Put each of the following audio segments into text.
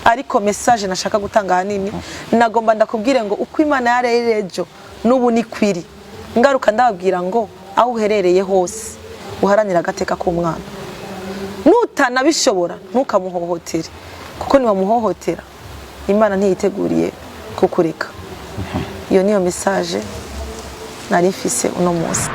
Ariko message nashaka gutanga ahanini, nagomba ndakubwire ngo uko Imana yarere ejo n'ubu ni kwiri. Ngaruka ndababwira ngo aho uherereye hose uharanira agateka k'umwana. Nutanabishobora ntukamuhohotere, kuko niwamuhohotera Imana ntiyiteguriye kukureka. Iyo niyo message nari mfise uno munsi.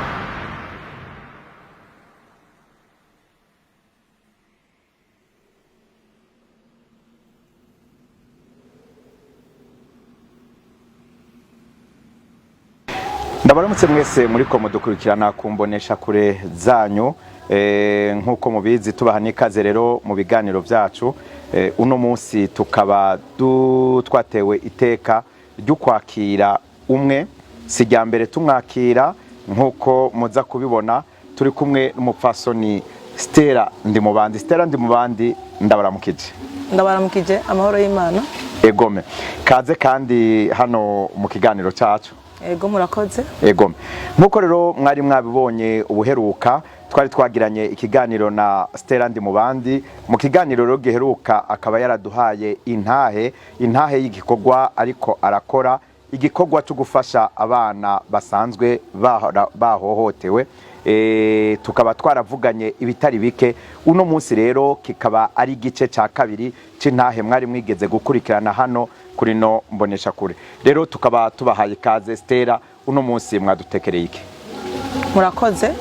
Ndabaramutse mwese muri ko mudukurikirana kumbonesha kure zanyu. Nk'uko mubizi, tubaha n'ikaze rero mu biganiro byacu. Uno munsi tukaba twatewe iteka ryo kwakira umwe, si rya mbere tumwakira. Nk'uko muza kubibona, turi kumwe n'umupfasoni Stella Ndimubandi. Stella Ndimubandi, ndabaramukije. Ndabaramukije, amahoro y'Imana. Egome, kaze kandi hano mu kiganiro cyacu. Ego, murakoze. Ego, nkuko rero mwari mwabibonye ubuheruka, twari twagiranye ikiganiro na Stella Ndimubandi. Mu kiganiro rero giheruka akaba yaraduhaye intahe y'igikorwa ariko arakora, igikorwa cyo gufasha abana basanzwe bahohotewe. Tukaba twaravuganye ibitari bike. Uno munsi rero kikaba ari igice cya kabiri c'intahe mwari mwigeze gukurikirana hano kuri no mbonesha kure. Rero tukaba tubahaye ikaze. Stella, uno munsi mwadutekereye iki? Murakoze.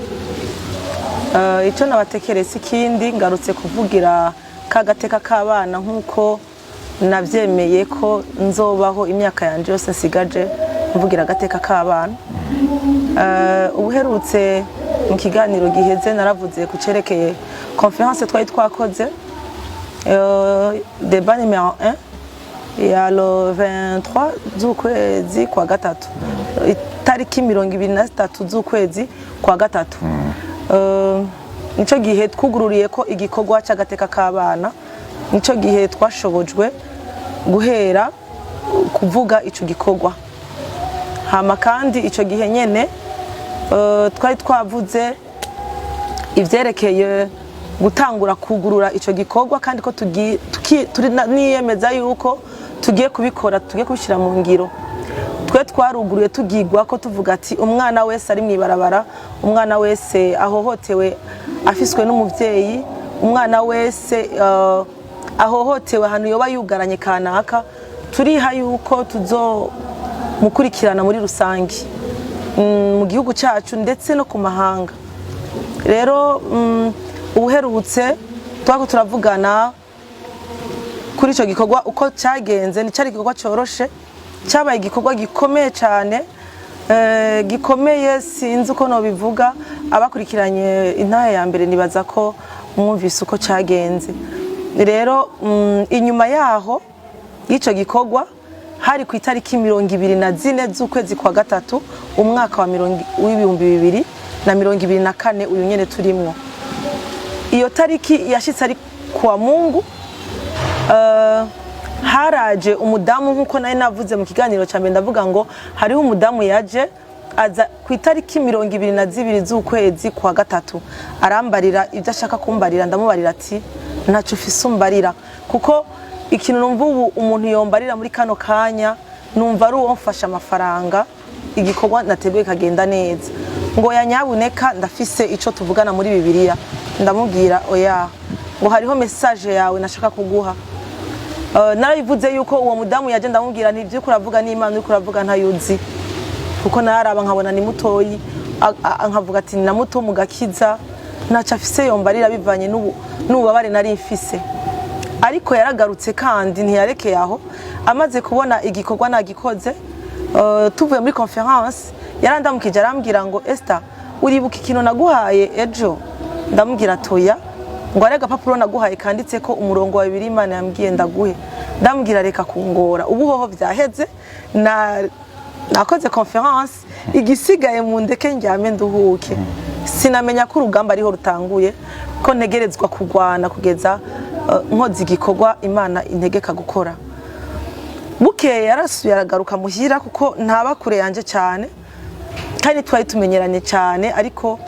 Icyo nabatekereye si ikindi, ngarutse kuvugira ka gateka k'abana nk'uko nabyemeye ko nzobaho imyaka yanjye yose nsigaje mvugira agateka k'abana. Ubuherutse mu kiganiro giheze naravuze ku cyerekeye conférence twari twakoze, débat numéro 1 ya le 23 z'ukwezi kwa gatatu, itariki 23 z'ukwezi kwa gatatu. Nico gihe twugururiye ko igikorwa cy'agateka k'abana, nico gihe twashobojwe guhera kuvuga ico gikorwa. Hama kandi ico gihe nyene twari twavuze ivyerekeye gutangura kugurura ico gikorwa, kandi ko turi niyemeza yuko tugiye kubikora, tugiye kubishyira mu ngiro. Twe twaruguruye tugigwa ko tuvuga ati umwana wese ari mw'ibarabara, umwana wese ahohotewe afiswe n'umuvyeyi, umwana wese ahohotewe ahantu yoba yugaranye kanaka, turiha yuko tuzomukurikirana muri rusange, mu gihugu cyacu ndetse no ku mahanga. Rero ubuherutse twako turavugana kuri icyo gikorwa uko cyagenze. Nticyari igikorwa cyoroshe, cyabaye igikorwa gikomeye cyane, gikomeye, sinzi uko nobivuga. Abakurikiranye intahe ya mbere nibaza ko mwumvise uko cyagenze. Rero inyuma yaho y'icyo gikorwa, hari ku itariki 24 z'ukwezi kwa gatatu, umwaka wa 2024, uyu nyene turimwo. Iyo tariki yashitse ari kuwa Mungu. Haraje umudamu, nk'uko nari navuze mu kiganiro cya mbere, ndavuga ngo hariho umudamu yaje aza ku itariki 22 z'ukwezi kwa gatatu, arambarira ibyo ashaka kumbarira. Ndamubarira ati ntacyo ufise umbarira, kuko ikintu numva ubu umuntu yombarira muri kano kanya, numva ari uwo mfasha amafaranga, igikorwa nateguye kagenda neza. Ngo yanyabuneka ndafise ico tuvugana muri Bibiliya. Ndamubwira oya. Ngo hariho message yawe nashaka kuguha. Narabivuze yuko uwo mudamu yaje, ndamubwira nti ibyo uravuga n'Imana uriko uravuga ntayuzi, kuko naraba nkabona ni mutoyi, nkavuga ati ni na muto mu gakiza, ntacyo afise yombarira bivanye n'ububabare nari mfise. Ariko yaragarutse kandi ntiyarekeye aho. Amaze kubona igikorwa nagikoze, tuvuye muri conférence, yarandamukije arambwira ngo Esther, uribuka ikintu naguhaye ejo? Ndamubwira toya. Ngo ari agapapuro naguhaye kanditse ko umurongo wa Bibiliya Imana yambwiye ndaguhe. Ndamubwira reka kungora, ubu hoho vyaheze, na nakoze conférence, igisigaye mu ndeke ndyame nduhuke. Sinamenya ko urugamba ariho rutanguye, ko ntegerezwa kurwana kugeza nkoze igikorwa Imana integeka gukora. Bukeye yarasuye aragaruka muhira, kuko ntaba kure yanje cyane kandi twari tumenyeranye cyane, ariko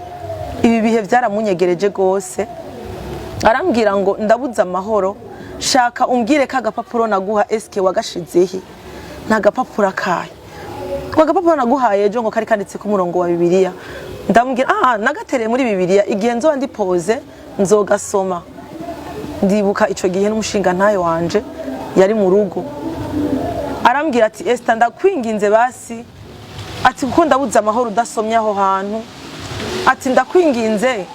ibi bihe byaramunyegereje rwose. Arambwira ngo ndabuze amahoro, Shaka umbwire ka gapapuro naguha, eske wagashizehe? Nta gapapuro akaye. Ngo agapapuro naguhaye ejo ngo kari kanditse ku murongo wa Bibiliya. Ndamubwira: "Ah, nagatereye muri Bibiliya, igihe nzoba ndi posé nzogasoma." Ndibuka ico gihe n'umushinga ntayo wanje yari mu rugo, arambwira ati: "Esther, ndakwinginze basi," ati, "kuko ndabuze amahoro udasomye aho hantu." Ati: "Ndakwinginze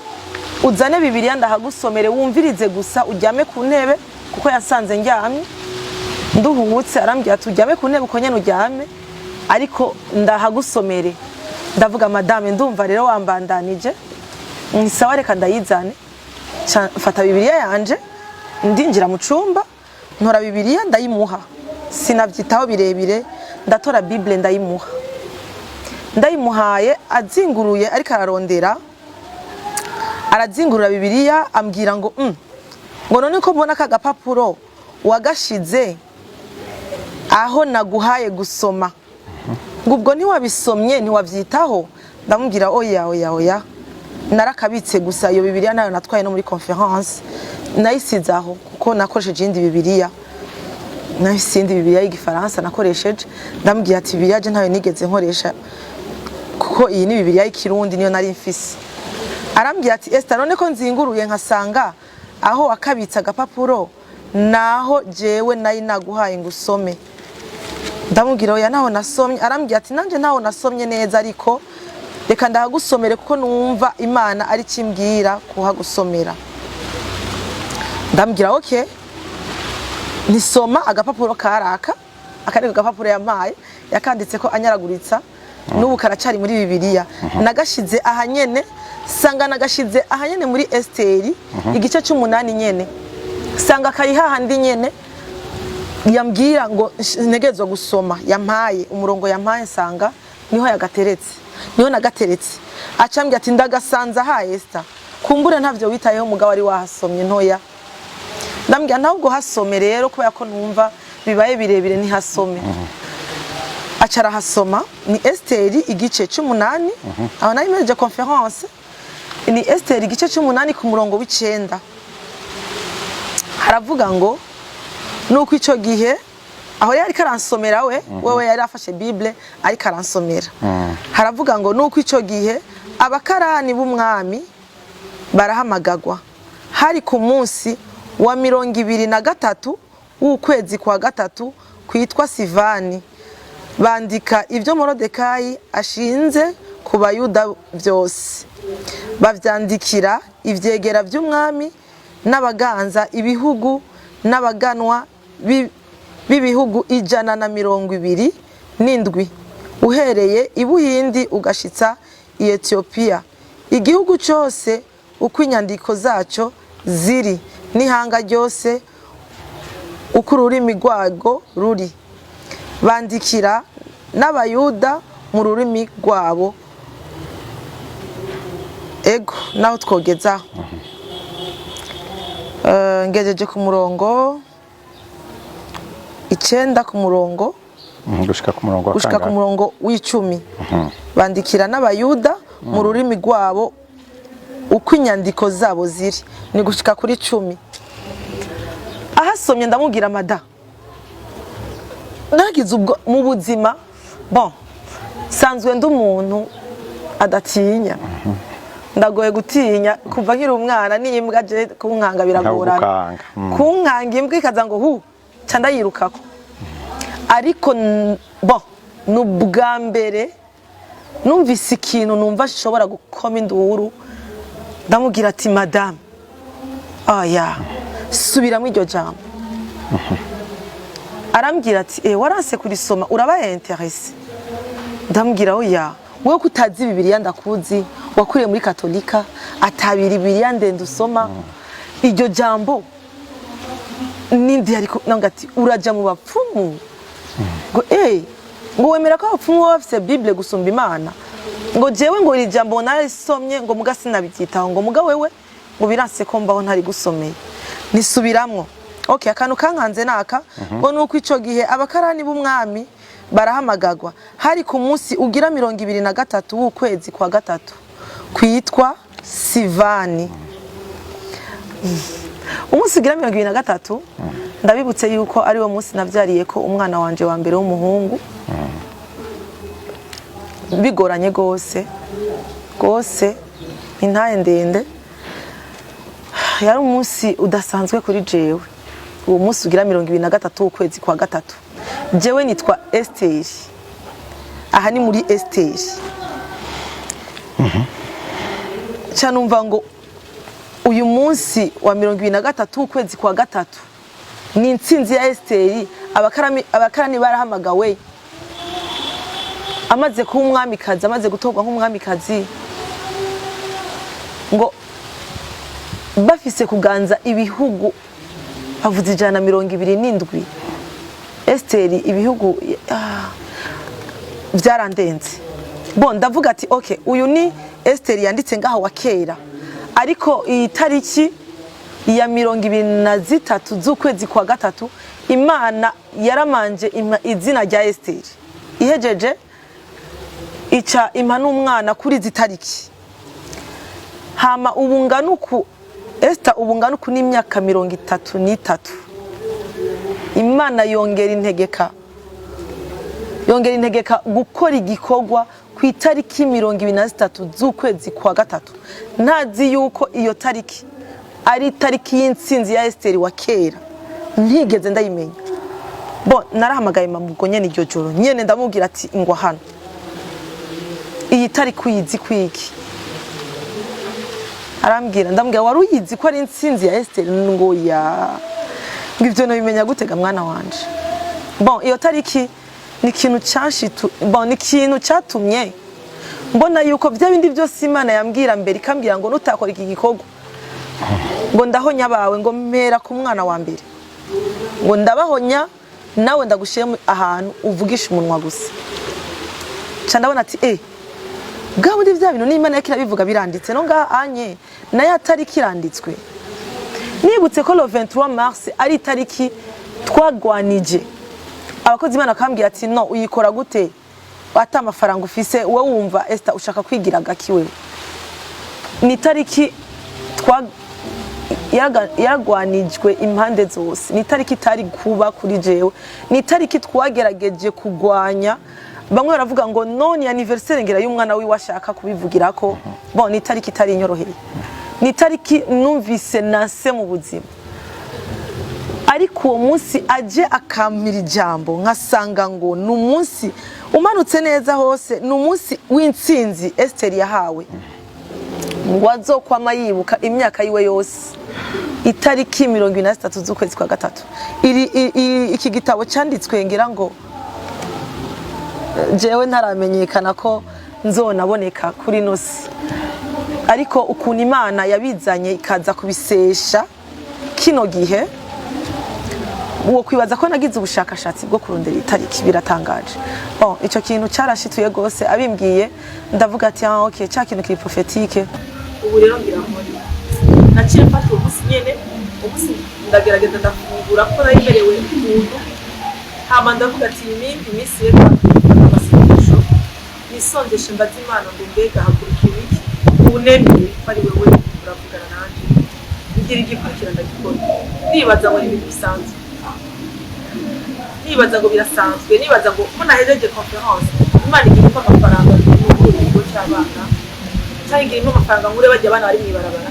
uzane Bibiliya ndahagusomere, wumvirize gusa, uryame ku ntebe," kuko yasanze ndyamye nduhutse. Arambwira ati: "Uryame ku ntebe uko nyene uryame, ariko ndahagusomere." Ndavuga: "Madame, ndumva rero wambandanije, ni sawa, reka ndayizane." Mfata Bibiliya yanje, ndinjira mu cumba, ntora Bibiliya ndayimuha. Sinavyitaho birebire, ndatora Bible ndayimuha. Ndayimuhaye, azinguruye ariko ararondera, arazingurura Bibiliya, ambwira ngo ngo none ko mbona ka gapapuro wagashize aho naguhaye gusoma, ngo ubwo ntiwabisomye, ntiwabyitaho? Ndamubwira: "Oya, oya, oya, narakabitse gusa. Iyo Bibiliya nayo natwaye no muri conférence, nayisize aho kuko nakoresheje iyindi Bibiliya, nahise iyindi Bibiliya y'Igifaransa nakoresheje." Ndamubwira ati: "Bibiliya je ntayo nigeze nkoresha, kuko iyi ni Bibiliya y'Ikirundi, niyo nari mfise." Arambwira ati: "Esther, none ko nzinguruye nkasanga aho wakabitse agapapuro naho jewe nari naguhaye ngo usome?" Ndamubwira: "Oya, ntaho nasomye." Arambwira ati: "Nanje ntaho nasomye neza, ariko reka ndahagusomere kuko numva Imana ari kimbwira kuhagusomera." Ndambwira: "Okay." Ntisoma agapapuro karaka, aka niko gapapuro yampaye, yakanditse ko anyaraguritsa, n'ubu karacari muri Bibiliya. Nagashize aha nyene, sanga nagashize aha nyene muri Esiteri igice c'umunani nyene, sanga kari hahandi nyene yambwira ngo ntegerezwa gusoma, yampaye umurongo yampaye, nsanga niho yagateretse, niho nagateretse. Acambwira ati: "Ndagasanze aha, Esther, kumbure ntavyo witayeho, mugabo ari wahasomye ntoya." Ndambwira: "Ntabwo hasome rero, kubera ko numva bibaye birebire, ntihasome." Aca arahasoma, ni Esiteri igice c'umunani. Aho nari mpejeje conférence. Ni Esiteri igice c'umunani ku murongo w'icenda, haravuga ngo: "Nuko ico gihe," aho yari ariko aransomera, we wewe yari afashe Bible ariko aransomera, haravuga ngo: "Nuko ico gihe abakarani b'umwami barahamagagwa, hari ku munsi wa 23 w'ukwezi kwa gatatu kwitwa Sivani, bandika ibyo Morodekayi ashinze ku Bayuda byose, bavyandikira ivyegera by'umwami n'abaganza ibihugu n'abaganwa b'ibihugu 127, uhereye i Buhindi ugashitsa i Etiyopiya, igihugu cyose uko inyandiko zacyo ziri, n'ihanga ryose uko ururimi rwarwo ruri, bandikira n'Abayuda mu rurimi rwabo." Ego, naho twogezaho. Ngejeje ku murongo icenda, ku murongo Gushika ku murongo wa gushika ku kangahe? murongo w'icumi. Bandikira n'Abayuda mu rurimi rwabo uko inyandiko zabo ziri, ni gushika kuri 10. Ahasomye, ndamubwira: "Mada, nagize ubwo mu buzima, bon, sanzwe ndi umuntu adatinya, ndagoye gutinya kuva nkiri umwana, n'imbwa je kunkanga biragorana." Ntawugukanga. Kunkanga, imbwa ikaza ngo hu, ca ndayirukako. Ariko bon, ni ubwa mbere numvise ikintu numva nshobora gukoma induru. Ndamubwira ati: "Madame, oya, subiramo iryo jambo." Arambwira ati: "Eh, waranse kurisoma, uraba intéressé?" Ndamubwira: "Oya, wowe ko utazi Bibiliya, ndakuzi wakuriye muri Katolika, atabira Bibiliya ndende usoma iryo jambo nindi." Ariko nanga ati: "Uraja mu bapfumu?" Ngo: "Eh, ngo wemera ko abapfumu baba bafise Bible gusumba Imana?" Ngo jewe ngo iri jambo narisomye, ngo muga sinabyitaho, ngo muga wewe ngo biranse ko mbaho ntari gusomeye, nisubiramwo. Okay, akantu kankanze naka, ngo nuko ico gihe abakarani b'umwami barahamagagwa, hari ku munsi ugira 23 w'ukwezi kwa gatatu kwitwa Sivani. Umunsi ugira 23. Ndabibutse yuko ari wo munsi navyariye ko umwana wanje wa mbere w'umuhungu, bigoranye gose gose, intahe ndende. Yari umunsi udasanzwe kuri jewe, uwo munsi ugira 23 ukwezi kwa gatatu. Jewe nitwa Esteri, aha ni muri Esteri. Ca numva ngo uyu munsi wa 23 ukwezi kwa gatatu ni intsinzi ya Esteri. Abakarani barahamagawe amaze kuba umwamikazi, amaze gutorwa nk'umwamikazi, ngo bafise kuganza ibihugu bavuze 127. Esteri ibihugu, byarandenze. Bon, ndavuga ati okay, uyu ni Esteri yanditse ngaho wa kera, ariko iyi tariki ya 23 z'ukwezi kwa gatatu Imana yaramanje impa izina rya Esteri, ihejeje ica impa n'umwana kuri izi tariki. Hama ubu ngana uku, Esther ubu ngana uku n'imyaka 33, Imana yongera integeka gukora igikorwa ku itariki 23 z'ukwezi kwa gatatu, ntazi yuko iyo tariki ari itariki y'intsinzi ya Esteri wa kera, ntigeze ndayimenya. Bon, narahamagaye mama ubwo nyene iryo joro nyene, ndamubwira ati ingwa hano, iyi tariki uyizi kwiki? Arambwira, ndamubwira wari uyizi ko ari intsinzi ya Esteri? Ngo ya, ngo ivyo nobimenya gutega mwana wanje? Bon, iyo tariki ni ikintu canshitu, bon, ni ikintu catumye mbona yuko bya bindi byose Imana yambwira mbere, ikambwira ngo nutakora iki gikorwa ngo ndahonya abawe, ngo mpera ku mwana wa mbere, ngo ndabahonya, nawe ndagushyire ahantu uvugisha umunwa gusa. Ca ndabona ati bwa bundi bya bintu n'Imana yariko irabivuga biranditse no ngaha anye nayo atariki iranditswe. Nibutse ko le 23 mars ari itariki twagwanije abakozi Imana, bakambwira ati no uyikora gute ata amafaranga ufise? Wowe wumva Esther ushaka kwigira gaki wewe? Ni itariki twa yaragwanijwe impande zose, ni itariki itari kuba kuri jewe, ni itariki twagerageje kugwanya. Bamwe baravuga ngo none anniversaire ngira y'umwana wiwe ashaka kubivugirako. Bon, ni itariki itari inyoroheye, ni itariki numvise nase mu buzima. Ariko uwo munsi aje akampira ijambo, nkasanga ngo ni umunsi umanutse neza hose, ni umunsi w'intsinzi Esther yahawe, ngo azokwama yibuka imyaka yiwe yose, itariki 23 z'ukwezi kwa gatatu. Iki gitabo cyanditswe ngira ngo jewe ntaramenyekana ko nzonaboneka kuri ino si, ariko ukuntu Imana yabizanye ikaza kubisesha kino gihe, uwo kwibaza ko nagize ubushakashatsi bwo kurondera itariki, biratangaje. Bon, ico kintu carashituye gose. Abimbwiye ndavuga ati ah okay, ca kintu kiri prophétique. Ubu rero ngira nkore, naciye mfata uwo munsi nyene, umunsi ndagerageza ndafungura ko nari merewe ukuntu. Hama ndavuga ati imindi minsi reka mfata amasengesho, nisongeshe, mbaze Imana ngo mbega hakurikira iki? Ubu nemeye ko ari wewe uravugana nanje, ngira igikurikira ndagikora, nibaza ngo ni ibintu bisanzwe, nibaza ngo birasanzwe, nibaza ngo ko nahejeje conférence Imana igira impa amafaranga nugure ikigo cy'abana, cyangwa igira impa amafaranga nkure bajya abana bari mw'ibarabara,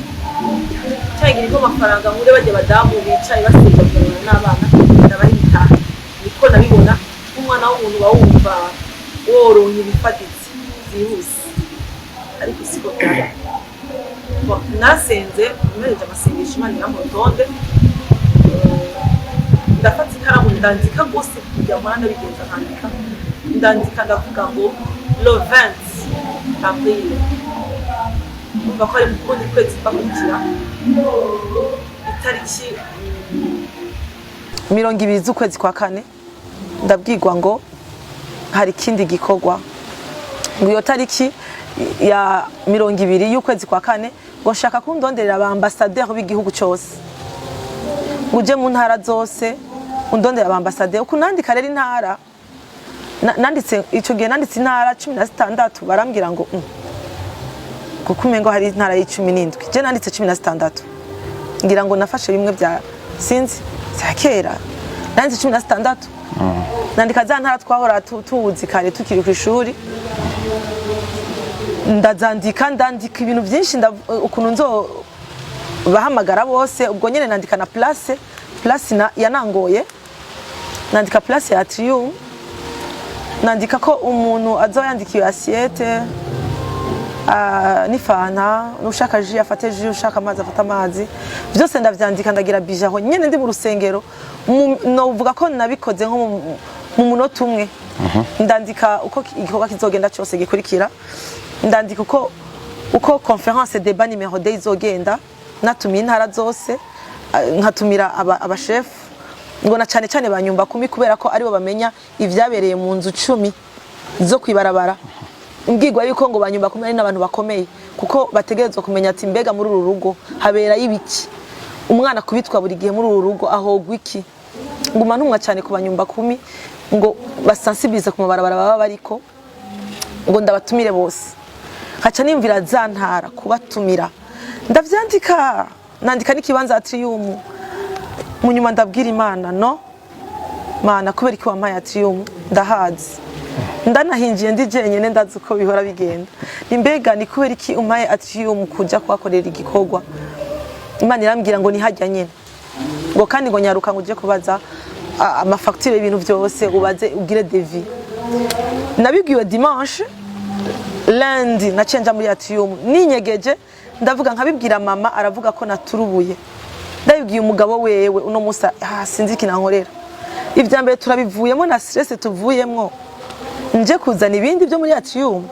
cyangwa igira impa amafaranga nkure bajya abadamu bicaye basenga mw'ibarabara n'abana ndabaha ibitaha. Niko nabibona, nk'umwana w'umuntu uba wumva woronka ibifaditse byihuse, ariko siko byabaye. Bon, nasenze mpereje amasengesho Imana irampa urutonde, ndafata ikaramu ndandika rwose kugira ngo ndabigenza, nkandika, ndandika, ndavuga ngo le 20 avril, umva ko ari mu kundi kwezi bakurikira, itariki 20 z'ukwezi kwa kane, ndabwirwa ngo hari ikindi gikorwa, ngo iyo tariki ya 20 y'ukwezi kwa kane ngo shaka kundonderera aba ambassadeur b'igihugu cyose, ngo uje mu ntara zose undondera aba ambassadeur. Uku nandika rero intara, nanditse icyo gihe, nanditse intara 16, barambwira ngo kuko umengo hari intara y'icumi n'indwi, je nanditse 16, ngira ngo nafashe bimwe bya sinzi. Za kera nanditse 16, nandika za ntara twahora tuzi kare tukiri ku ishuri. Ndazandika, ndandika ibintu byinshi, ukuntu nzo bahamagara bose. Ubwo nyene nandika na place yanangoye, nandika place ya Atrium, nandika ko umuntu azoba yandikiye assiette n'ifanta, n'ushaka jus afate jus, ushaka amazi afate amazi. Byose ndavyandika, ndagira budget aho nyene ndi mu rusengero. Novuga ko nabikoze nko mu munota umwe. Ndandika uko igikorwa kizogenda cyose gikurikira, ndandika uko conférence débat numéro 2 izogenda, natumiye intara zose, nkatumira abashefu ngo na cyane cyane ba nyumba kumi, kubera ko aribo bamenya ivyabereye mu nzu 10 zo kwibarabara. Mbwirwa yuko ngo ba nyumba kumi ari n'abantu bakomeye, kuko bategerezwa kumenya ati: "Mbega muri uru rugo haberayo ibiki? Umwana kubitwa buri gihe muri uru rugo ahogwa iki?" Nguma ntumwa cyane ku banyumba kumi ngo basensibilize ku mabarabara baba bariko, ngo ndabatumire bose. Nkaca nimvira za ntara kubatumira, ndavyandika, nandika n'ikibanza Atrium. Mu nyuma ndabwira Imana: "No Mana, kubera iki wampaye Atrium? Ndahazi, ndanahinjiye ndi jenyine, ndazi uko bihora bigenda. Ni mbega ni kubera iki umpaye Atrium kuja kuhakorera igikorwa?" Imana irambwira ngo ni hajya nyene, ngo kandi ngo nyaruka, ngo uje kubaza amafacture y'ibintu byose, ubaze ugire devis. Nabibwiwe dimanche, lundi naciye nja muri Atrium ninyegeje. Ndavuga, nkabibwira mama, aravuga ko naturubuye. Ndabibwiye umugabo wewe uno musi, sinzi ikinankorera. Ibya mbere turabivuyemo na stress tuvuyemwo, nje kuzana ibindi byo muri Atrium.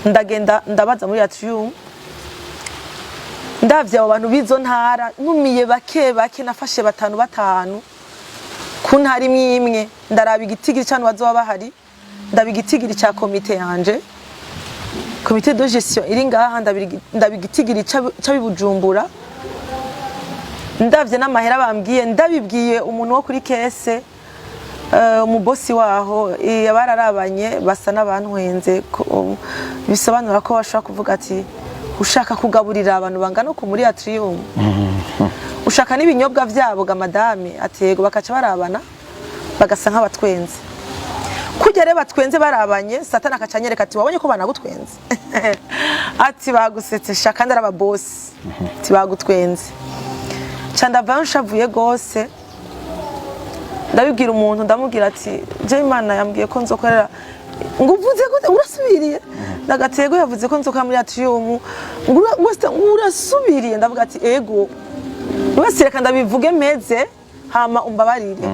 Ndagenda ndabaza muri Atrium, ndavye abo bantu b'izo ntara ntumiye bake bake, nafashe batanu batanu ku ntara imwe imwe. Ndaraba igitigiri c'abantu bazoba bahari, ndaba igitigiri ca komite yanje, comité de gestion iri ngaha, ndaba igitigiri c'abibujumbura, ndavye n'amahera bambwiye. Ndabibwiye umuntu wo kuri caisse, umubosi waho, bararabanye basa n'abantwenze, bisobanura ko bashobora kuvuga ati: "Ushaka kugaburira abantu bangana uku muri Atrium, ushaka n'ibinyobwa vyabo ga madame?" Ati: "Yego." Bakaca barabana bagasa nk'abatwenze. Kujya rero batwenze barabanye, Satani akaca anyereka ati: "Wabonye ko banagutwenze?" Ati: "Bagusetse sha, kandi ari ababosi." Ati: "Bagutwenze." Ca ndavayo nshavuye gose. Ndabibwira umuntu, ndamubwira ati: "Je Imana yambwiye ko nzokorera." Ngo: "Uvuze gute? Urasubiriye?" Ndagatego: "Yavuze ko nzokorera muri Atrium." Ngo: "Urasubiriye?" Ndavuga ati: "Ego." Wese reka ndabivuge meze, hama umbabarire.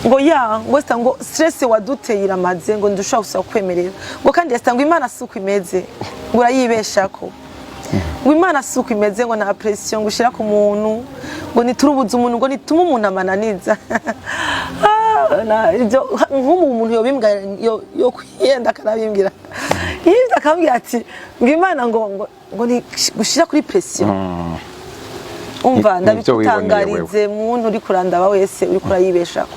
Ngo ya ngo sita, ngo stress waduteye iramaze, ngo ndushobora gusaba kwemerera, ngo kandi yasita, ngo Imana si uko imeze, ngo urayibeshako, ngo Imana si uko imeze, ngo nta pression ngo ushira ku muntu, ngo ntiturubuze umuntu, ngo nitume umuntu amananiza. Ibyo nk'ubu umuntu yobimbwa yo kwiyenda akanabimbwira, yibye akambwira ati ngo Imana ngo ni gushira kuri pression. Umva, Nivyo wiboneye wewe. Ndabikutangarize, muntu uri kurandaba wese, uri kurayibeshako,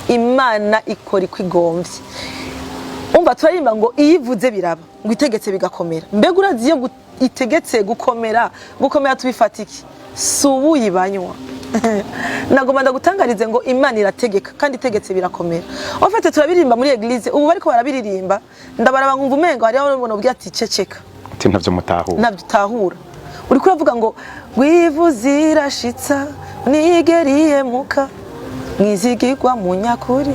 Imana ikora uko igomvye. Umva, turaririmba ngo iyo ivuze biraba, ngo itegetse bigakomera. Mbega urazi iyo itegetse gukomera, gukomera tubifata iki? Si ubuyi banywa. Nagomba ndagutangarize ngo Imana irategeka, kandi itegetse birakomera. En fait, turabiririmba muri église, ubu bariko barabiririmba, ndabaraba nkumva umengo hariho umuntu ubwira ati: "Ceceka." Ati: "Ntavyo mutahura." Ntabyo utahura. Uriko uravuga ngo rwivuze irashitsa, nigeriyemuka mwizigirwa mu nyakuri,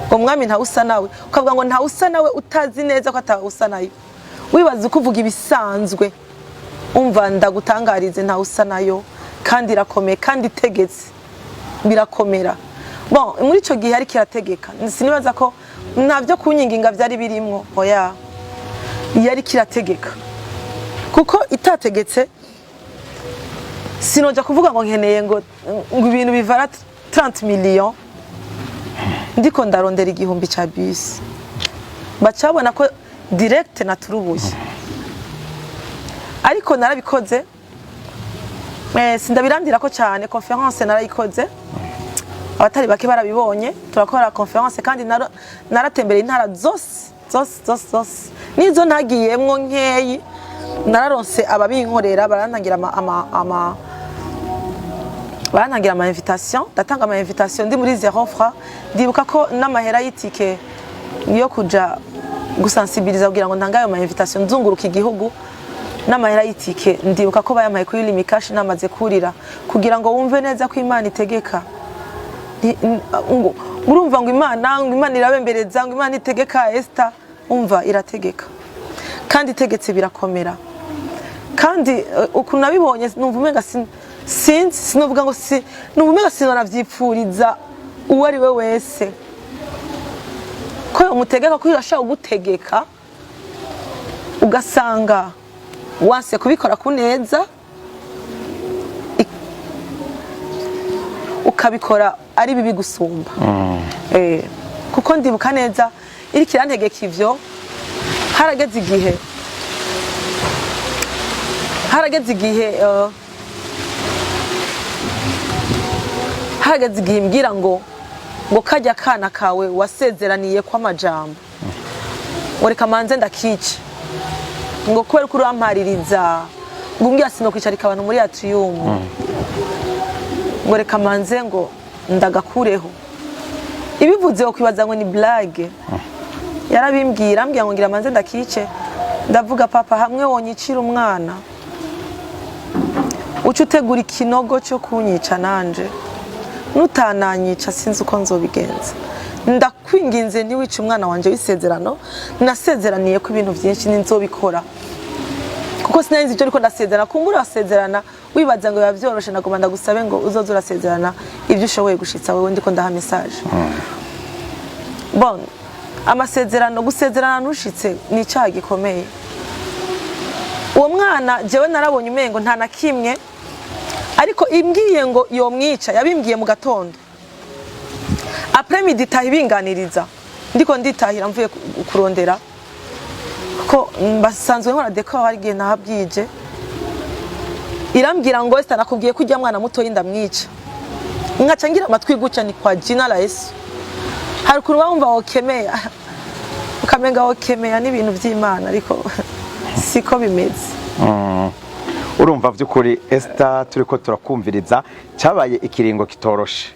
ngo mwami ntawusa nawe. Ukavuga ngo ntawusa nawe, utazi neza ko atawusa nayo, wibaza uko uvuga ibisanzwe. Umva, ndagutangarize, ntawusa nayo, kandi irakomeye, kandi itegetse birakomera. Bon, muri ico gihe ariko irategeka, sinibaza ko nta byo kunyinginga byari birimwo. Oya, yariko irategeka, kuko itategetse sinoja kuvuga ngo nkeneye ngo ibintu bivara 30 millions, ndiko ndarondera 1000 ca bus. Bacabona ko direct naturubuye, ariko narabikoze. Sindabirandira ko cyane. Conférence narayikoze, abatari bake barabibonye. Turakora conférence, kandi naratembereye intara zose zose zose zose, nizo ntagiyemwo nkeyi nararonse ababinkorera, barantangira ama Barantangira ama invitation, ndatanga ama invitation ndi muri zéro franc. Ndibuka ko n'amahera y'itike yo kuja gusensibiliza kugira ngo ntange ayo ma invitation nzunguruka igihugu, n'amahera y'itike ndibuka ko bayampaye kuri Lumicash namaze kurira, kugira ngo wumve neza ko Imana itegeka. Ngo urumva ngo Imana, ngo Imana irabembereza, ngo Imana itegeka. Esther, umva, irategeka kandi itegetse birakomera. Kandi ukuntu nabibonye, numva umenga sinzi, sinovuga ngo si, numva umenga sinanavyipfuriza uwo ari we wese ko yomutegeka, ko irashobora kugutegeka ugasanga wanse kubikora ku neza, ukabikora ari bibi gusumba. Kuko ndibuka neza iriko irantegeka ivyo, harageze igihe imbwira ngo kajya kana kawe wasezeraniye kw'amajambo, ngo reka manze ndakice, ngo kubera ko urampaririza, ngo umbwira sinokwicarika abantu muri atrium, ngo reka manze ngo ndagakureho. Ibivuze kwibaza ngo ni blague. Yarabimbwira, ambwira ngo ngira manze ndakice. Ndavuga: "Papa, hamwe wonyicira umwana, uca utegura ikinogo cyo kunyica nanje, nutananyica sinzi uko nzobigenza. Ndakwinginze ntiwice umwana wanje w'isezerano. Nasezeraniye ko ibintu byinshi ninzobikora, kuko sinari nzi ibyo ariko ndasezerana." Kumbura urasezerana wibaza ngo biba byoroshe. Nagomba ndagusabe ngo uzoze urasezerana ibyo ushoboye gushitsa. Wewe ndiko ndaha message. Bon, amasezerano, gusezerana ntushitse ni icyaha gikomeye. Uwo mwana jewe narabonye umengo nta na kimwe, ariko imbwiye ngo yomwica, yabimbwiye mu gatondo. Après midi itaha ibinganiriza, ndiko nditahira mvuye kurondera, ko basanzwe nkora décor, hari igihe nahabwije. Irambwira ngo: "Esther, nakubwiye ko ujya mwana mutoyi ndamwica." Nkaca ngira amatwi gutya, ni kwa jina la Yesu. Hari ukuntu wumva wokemea, ukamenga wokemea n'ibintu by'Imana, ariko siko bimeze. Urumva by'ukuri Esther, turi ko turakumviriza, cyabaye ikiringo kitoroshe.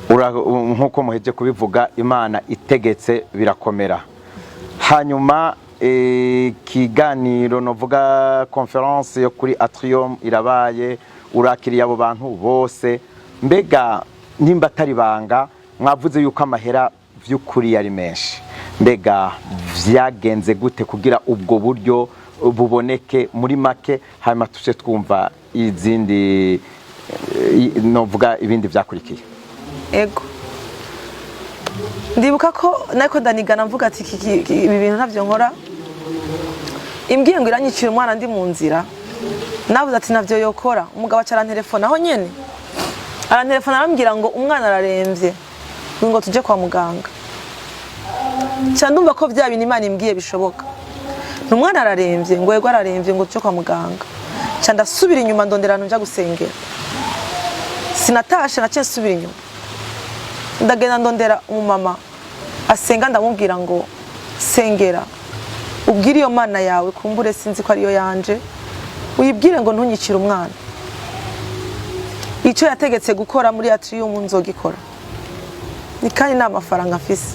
Nk'uko muheje kubivuga, Imana itegetse birakomera. Hanyuma ikiganiro, novuga conférence yo kuri Atrium irabaye, urakiriye abo bantu bose. Mbega nimba atari banga, mwavuze yuko amahera by'ukuri yari menshi, mbega vyagenze gute kugira ubwo buryo buboneke muri make? Hanyuma tuce twumva izindi, novuga ibindi vyakurikiye. Ego, ndibuka ko nariko ndanigana mvuga ati: "Ibi bintu ntavyo nkora." Imbwiye ngo iranyicira umwana ndi mu nzira, navuze ati navyo yokora. Umugabo aca arantelefona aho nyene, arantelefona arambwira ngo umwana araremvye, ngo tuje kwa muganga. Nca ndumva ko vya bintu Imana imbwiye bishoboka. Ni umwana araremvye? Ngo yego araremvye. Ngo tuje kwa muganga. Nca ndasubira inyuma, ndondera ahantu nja gusengera. Sinatashe, naciye nsubira inyuma, ndagenda ndondera umumama asenga, ndamubwira ngo: "Sengera ubwire iyo Mana yawe, kumbure sinzi ko ariyo yanje, uyibwire ngo ntunyicire umwana. Icyo yategetse gukora muri atrium nzogikora." Ni kandi nta mafaranga mfise,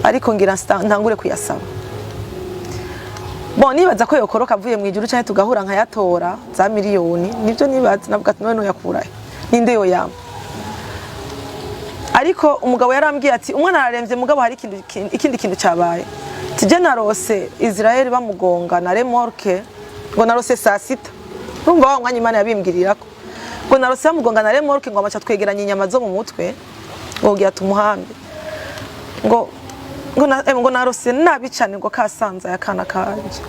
ariko ngira ntangure kuyasaba. Bon, nibaza ko yokoroka avuye mu ijuru cyangwa tugahura nkayatora za miliyoni. Nibyo nibaza, navuga ati: "None noyakurahe? Ninde yoyampa?" Ariko umugabo yarambwiye ati: "Umwana araremvye, mugabo hari ikindi kintu cyabaye." Tije narose Israel bamugonga na remorque, ngo narose saa sita. Urumva wa mwanya Imana yabimbwirirako, ngo narose bamugonga na remorque, ngo amaca twegeranya inyama zo mu mutwe, ngo kugira tumuhambe, ngo narose nabi cyane, ngo kasanza ya kana kanje,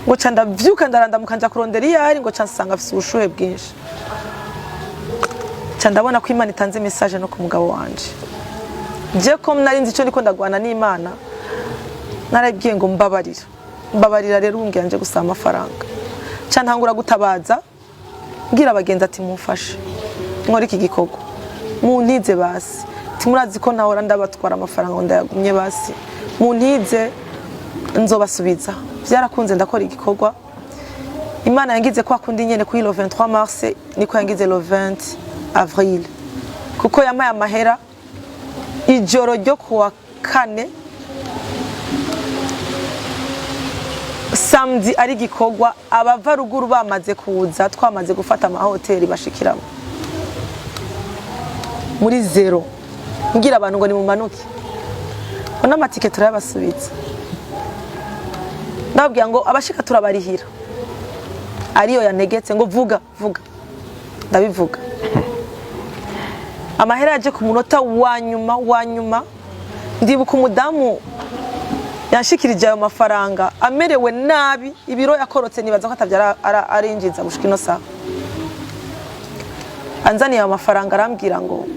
ngo ca ndavyuka ndarandamuka nja kurondera iyo ari, ngo ca nsanga afise ubushuhe bwinshi. Ca ndabona ko Imana itanze message no ku mugabo wanje. Je ko nari nzi ico ndiko ndagwana n'Imana, narabwiye ngo: "Mbabarira, mbabarira rero, umbwira nje gusaba amafaranga." Ca ntangura gutabaza, mbwira abagenzi ati: "Mumfashe nkore iki gikorwa, muntize basi." Timurazi ko nahora ndabatwara amafaranga, ngo ndayagumye, basi muntize nzobasubiza. Byarakunze, ndakora igikorwa. Imana yangize kwa kundi nyene kuri le 23 mars, niko yangize le 20. avril, kuko yamaye amahera ijoro ryo kuwa kane, samedi ari gikorwa, abava ruguru bamaze kuza, twamaze gufata amahoteli bashikiramo muri zero. Mbwira abantu ngo nimumanuke, ngo n'amatike turayabasubitse. Ndababwira ngo abashika turabarihira. Ariyo yantegetse ngo vuga vuga, ndabivuga. Amahera yaje ku munota wa nyuma wa nyuma. Ndibuka umudamu yanshikirije ayo mafaranga amerewe nabi, ibiro yakorotse, nibaza ko atabyara arinjiza gushika ino saha. Anzaniye ayo mafaranga, arambwira ngo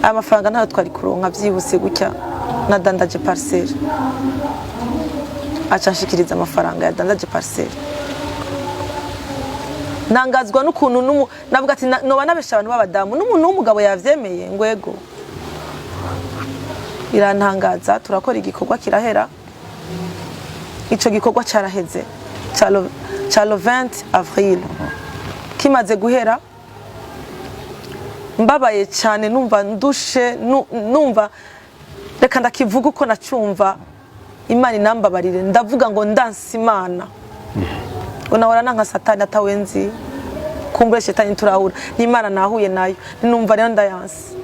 aya mafaranga ntayo twari kuronka byihuse gutya, nadandaje parcelle. Aca anshikiriza amafaranga yadandaje parcelle. Ntangazwa n'ukuntu navuga ati noba nabesha abantu b'abadamu, n'umuntu w'umugabo yavyemeye ngo ego. Birantangaza. Turakora igikorwa kirahera. Ico gikorwa caraheze ca le 20 avril. Kimaze guhera, mbabaye cyane, numva ndushe, numva reka ndakivuga uko nacumva, Imana inambabarire. Ndavuga ngo ndanse Imana, ngo nahora nanka Satani atawe nzi, kumbure shetani turahura n'Imana nahuye nayo. Numva rero ndayanse,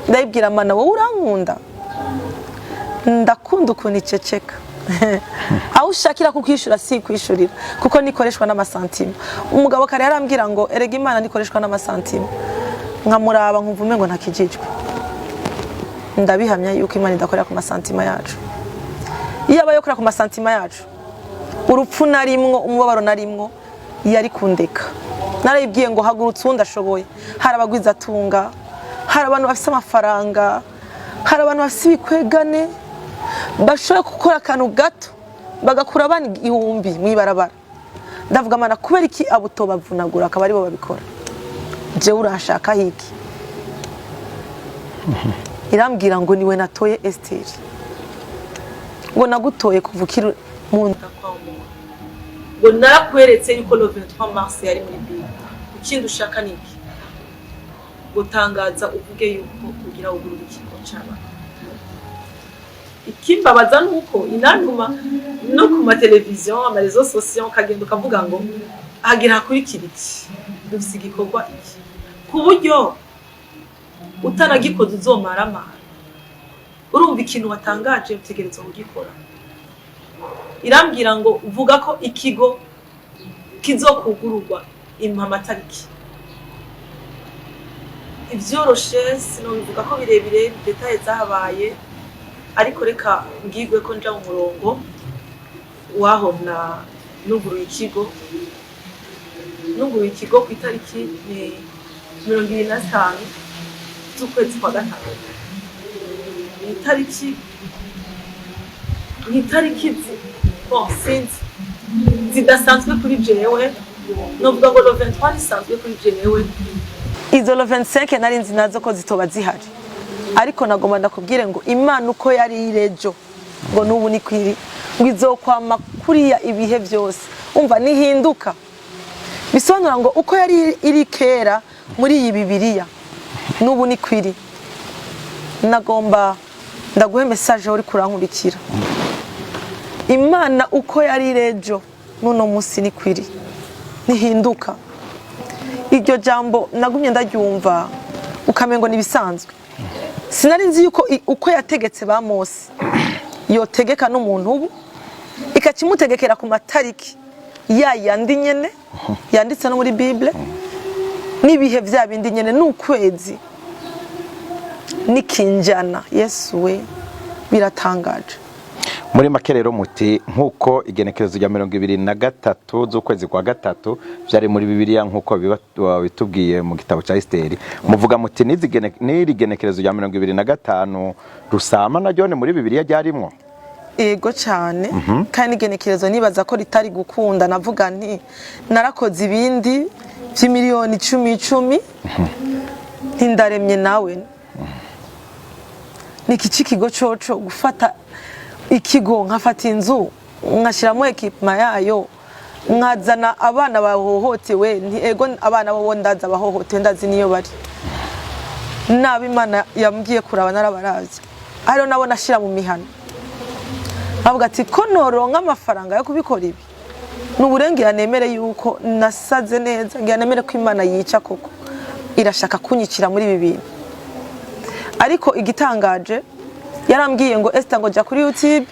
ndayibwira: "Mana, wowe urankunda?" Ndakunda ukuntu iceceka, aho ushakira kukwishura si kwishurira, kuko nikoreshwa n'amasantima. Umugabo kare yarambwira ngo erega Imana nikoreshwa n'amasantima, nkamuraba nkumva umengo ntakijijwe. Ndabihamya yuko Imana idakorera ku masantima yacu. Iyo aba yokorera ku masantima yacu, urupfu narimwo, umubabaro narimwo, yari kundeka. Narayibwiye ngo hagurutse uwundi ashoboye. Hari abagwizatunga, hari abantu bafise amafaranga, hari abantu bafise ibikwegane, bashobora gukora akantu gato bagakura abana 1000 mw'ibarabara. Ndavuga: "Mana, kubera iki abo utobavunagura akaba aribo babikora? Jewe uranshaka hiki?" Irambwira ngo niwe natoye Esiteri, ngo nagutoye kuva ukiri mu nda kwa umuntu, ngo narakweretse yuko le 23 mars yari muri Bible. Ikindi ushaka ni iki? Gutangaza uvuge yuko ugira ugurura ikigo c'abana. Ikimbabaza ni uko inantuma no ku mateleviziyo, ama réseaux sociaux, ukagenda ukavuga ngo hagira hakurikira iki, dufise igikorwa iki, ku buryo utanagikoze uzomaramara. Urumva, ikintu watangaje utegerezwa kugikora. Irambwira ngo uvuga ko ikigo kizokugururwa, impa amatariki. Ibyoroshe sinobivuga ko birebire, détails zahabaye, ariko reka mbwirwe ko nja mu murongo waho na nuguruye ikigo. Nuguruye ikigo ku itariki ni 25 z'ukwezi kwa gatanu. Ni itariki bon, sinzi, zidasanzwe kuri jewe. Novuga ngo le 23 risanzwe kuri jewe, izo le 25 nari nzi nazo ko zitoba zihari. Ariko nagomba ndakubwire ngo Imana uko yari irejo, ngo n'ubu ni kwiri, ngo izokwama kuriya ibihe byose. Umva, nihinduka. Bisobanura ngo uko yari iri kera muri iyi Bibiliya, n'ubu ni kwiri. Nagomba ndaguhe message uri kurankurikira: Imana uko yari irejo, n'uno munsi ni kwiri, ntihinduka. Iryo jambo nagumye ndaryumva, ukamengo ni ibisanzwe. Sinari nzi yuko uko yategetse ba Mose yotegeka n'umuntu ubu, ikakimutegekera ku matariki ya yandi nyene yanditse no muri Bible, n'ibihe vya bindi nyene, n'ukwezi n'ikinjana. Yesu we, biratangaje. Muri make rero muti nk'uko igenekerezo rya 23 z'ukwezi kwa gatatu byari muri Bibiliya, nk'uko bitubwiye mu gitabo cya Esiteri, muvuga muti n'iri genekerezo rya 25 Rusama naryo ni muri Bibiliya ryarimwo? Ego cyane. Kandi n'igenekerezo nibaza ko ritari gukunda. Navuga nti narakoze ibindi by'imiliyoni icumi icumi, ntindaremye nawe ni iki cy'ikigo coco. Gufata ikigo, nkafata inzu, nkashyiramo équipement yayo. Nkazana abana bahohotewe, nti ego, abana bo ndazi abahohotewe, ndazi niyo bari nabi. Imana yambwiye kuraba, narabaravye. Hariho nabo nashira mu mihana, avuga ati ko noronka amafaranga yo kubikora ibi, ni uburengera, nemere yuko nasaze neza, ngira nemere ko Imana yica koko, irashaka kunyicira muri ibi bintu. Ariko igitangaje, yarambwiye ngo: "Esther," ngo, "jya kuri YouTube."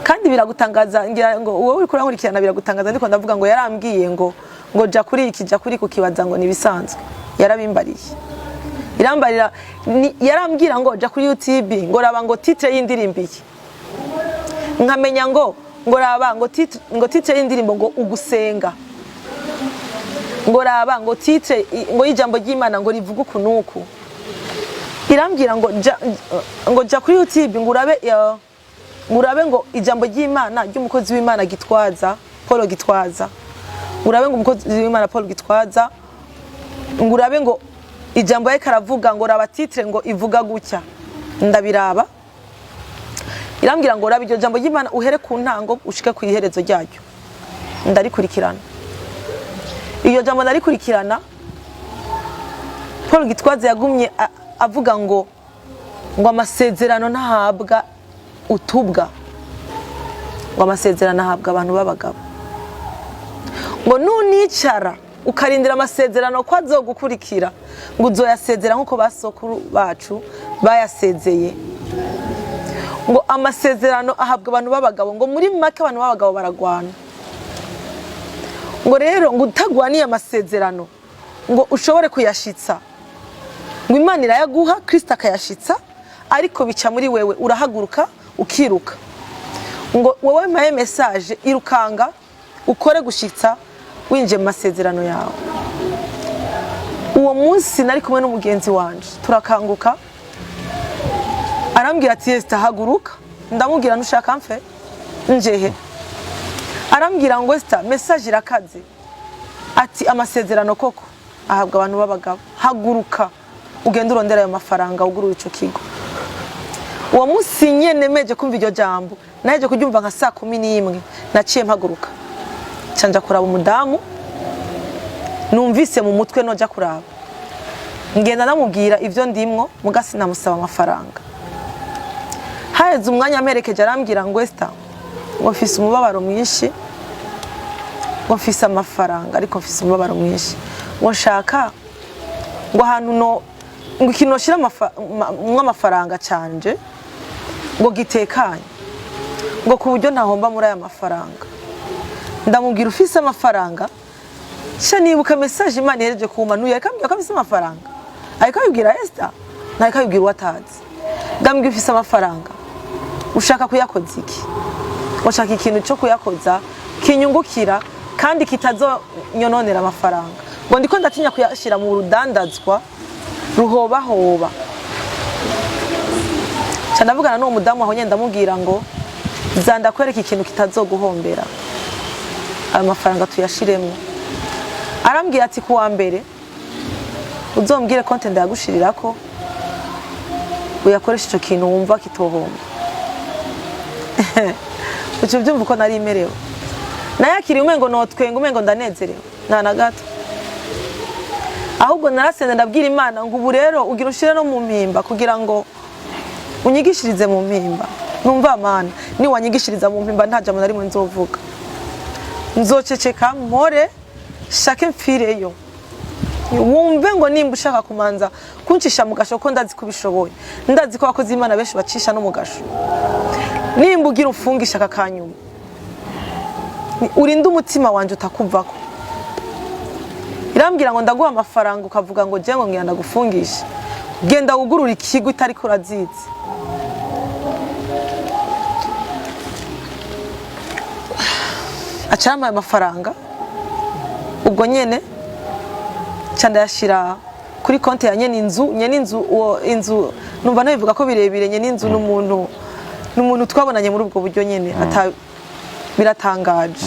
Kandi biragutangaza, ngira ngo wowe uri kurankurikirana, biragutangaza ndiko ndavuga ngo yarambwiye ngo jya kuri iki, jya kuri iki, ukibaza ngo ni ibisanzwe. Yarabimbariye, irambarira, yarambwira ngo jya kuri YouTube, ngo raba, ngo titre y'indirimbo iyi, nkamenya ngo raba, ngo titre y'indirimbo ngo "Ugusenga", ngo raba, ngo titre ngo y'ijambo ry'Imana ngo rivuga uku nuku. Irambwira ngo jya kuri YouTube, ngo urabe, ngo urabe ngo ijambo ry'Imana ry'umukozi w'Imana Gitwaza, Paul Gitwaza, ngo urabe ngo umukozi w'Imana Paul Gitwaza, ngo urabe ngo ijambo yariko aravuga, ngo raba titre ngo ivuga gutya. Ndabiraba. Irambwira ngo raba iryo jambo ry'Imana, uhere ku ntango ushike ku iherezo ryaryo. Ndarikurikirana iryo jambo, ndarikurikirana. Paul Gitwaza yagumye avuga ngo amasezerano ntahabwa utubwa, ngo amasezerano ahabwa abantu b'abagabo, ngo nunicara ukarindira amasezerano ko azogukurikira, ngo uzoyasezera nk'uko basokuru bacu bayasezeye, ngo amasezerano ahabwa abantu b'abagabo, ngo muri make abantu b'abagabo baragwana, ngo rero ngo utagwaniye amasezerano ngo ushobore kuyashitsa, ngo Imana irayaguha, Kristo akayashitsa, ariko bica muri wewe, urahaguruka ukiruka, ngo wowe mpaye message, irukanga ukore gushitsa winjiye mu masezerano yawe. Uwo munsi nari kumwe n'umugenzi wanje, turakanguka, arambwira ati: "Esther, haguruka." Ndamubwira: "Ntushaka mfe njehe?" Arambwira ngo: "Esther, message irakaze," ati amasezerano koko ahabwa abantu b'abagabo, haguruka ugende urondera ayo mafaranga, ugurura ico kigo. Uwo munsi nyene meje kumva iryo jambo, naheje kuryumva nka saa 11, naciye mpaguruka, nca kuraba umudamu numvise mu mutwe noja kuraba, ngenda namubwira ivyo ndimwo, muga sinamusaba amafaranga. Haheze umwanya amperekeje, arambwira ngo: "Esther," ngo, "mfise umubabaro mwinshi," ngo, "mfise amafaranga ariko mfise umubabaro mwinshi," ngo, "nshaka ngo ahantu no ngo ikintu noshira mwo amafaranga canje ngo gitekanye, ngo ku buryo ntahomba muri aya mafaranga." Ndamubwira: "Ufise amafaranga?" Sha nibuka message Imana ihereje kumpa, ntuye ariko ambwira ko afise amafaranga, ariko abibwira Esther, ntariko abibwira uwo atazi. Ndamubwira: "Ufise amafaranga, ushaka kuyakoza iki?" "Ushaka ikintu cyo kuyakoza kinyungukira kandi kitazonyononera amafaranga," ngo, "ndiko ndatinya kuyashyira mu rudandazwa ruhobahoba." Nca ndavugana n'uwo mudamu aho nyene, ndamubwira ngo za ndakwereka ikintu kitazoguhombera, ayo mafaranga tuyashiremo. Arambwira ati: "Kuwa mbere uzombwire konte, ndayagushirirako, uyakoresha ico kintu wumva kitohomba." Uca ubyumva uko nari merewe. Nayakiriye umengo notwenga, umengo ndanezerewe, nta na gato. Ahubwo narasenze, ndabwira Imana ngo ubu rero ugira ushire no mu mpimba kugira ngo unyigishirize mu mpimba. Numva Mana, niwanyigishiriza mu mpimba, nta jambo na rimwe nzovuga, nzoceceka, mpore shake mfireyo. Wumve ngo nimba ushaka kumanza kuncisha mu gasho, ko ndazi ko ubishoboye, ndazi ko abakozi b'Imana benshi bacisha no mu gasho, nimba ugira umfungisha aka kanyuma, urinde umutima wanje utakuvako. Irambwira ngo ndaguha amafaranga, ukavuga ngo je ngo ngira ndagufungishe, genda wugurure ikigo utariko urazizi. Aca yampaye amafaranga ubwo nyene, nca ndayashira kuri konti ya nyene inzu. Nyene inzu, uwo inzu numva nabivuga ko birebire. Nyene inzu n'umuntu twabonanye muri ubwo buryo nyene ata biratangaje.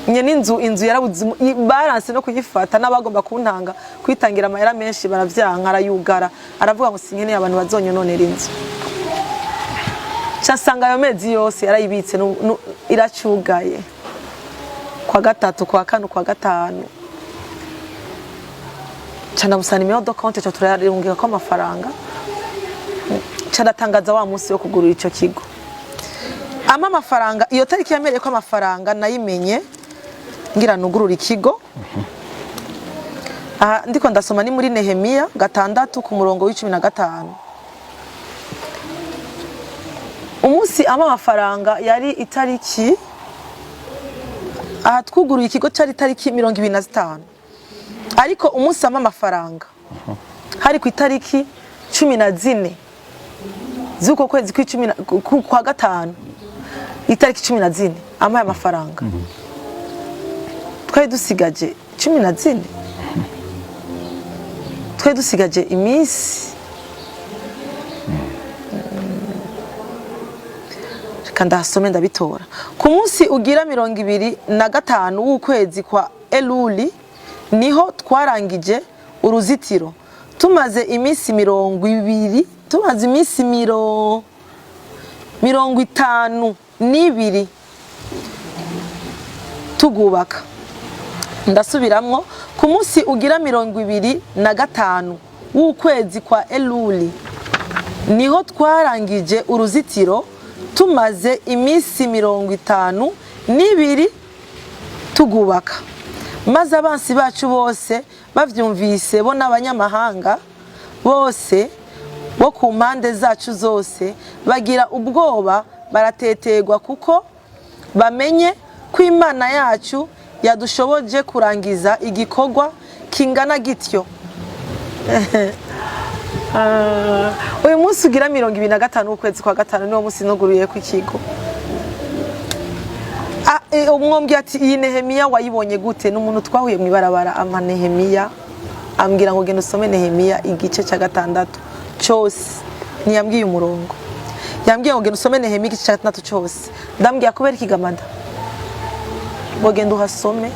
Nyene inzu yarabuze baranse no kuyifata, n'abagomba kuntanga kwitangira amahera menshi baravyanka, arayugara, aravuga ngo sinkeneye abantu bazonyononera inzu. Nsanga ayo mezi yose yarayibitse, iracugaye, kwa gatatu, kwa kane, kwa gatanu. Ca ndamusaba numéro de compte, ca turarungika ko amafaranga, ca ndatangaza wa munsi wo kugurura ico kigo. Ama amafaranga, iyo tariki yamereye ko amafaranga nayimenye ngira nugurura ikigo. Aha ndiko ndasoma ni muri Nehemiya 6 ku murongo wa 15. Umunsi ama amafaranga yari itariki, aha twuguruye ikigo cyari itariki 25, ariko umunsi ama amafaranga hari ku itariki 14 z'uko kwezi kw'icumi kwa gatanu. Itariki 14 amaye amafaranga, twari dusigaje 14, twari dusigaje iminsi. Reka ndahasome, ndabitora. Ku munsi ugira 25 w'ukwezi kwa Eluli niho twarangije uruzitiro, tumaze iminsi 20, tumaze iminsi 52 tugubaka. Ndasubiramwo: ku munsi ugira 25 w'ukwezi kwa Eluli niho twarangije uruzitiro, tumaze iminsi 52 tugubaka. Maze abansi bacu bose bavyumvise, bo n'abanyamahanga bose bo ku mpande zacu zose, bagira ubwoba, barateterwa, kuko bamenye ko Imana yacu yadushoboje kurangiza igikorwa kingana gityo. Ah, uyu munsi ugira 25 w'ukwezi kwa gatanu niwo munsi nuguruye ku ikigo. Ah, umwombwi ati: "Iyi Nehemiya wayibonye gute?" Ni umuntu twahuye mu ibarabara, ampa Nehemiya, ambwira ngo: "Genda usome Nehemiya igice cya gatandatu cyose." Ntiyambwiye umurongo, yambwiye ngo: "Genda usome Nehemiya igice cya gatandatu cyose." Ndambwira: "Kubera ikigamada?" Ngo: "Genda uhasome,"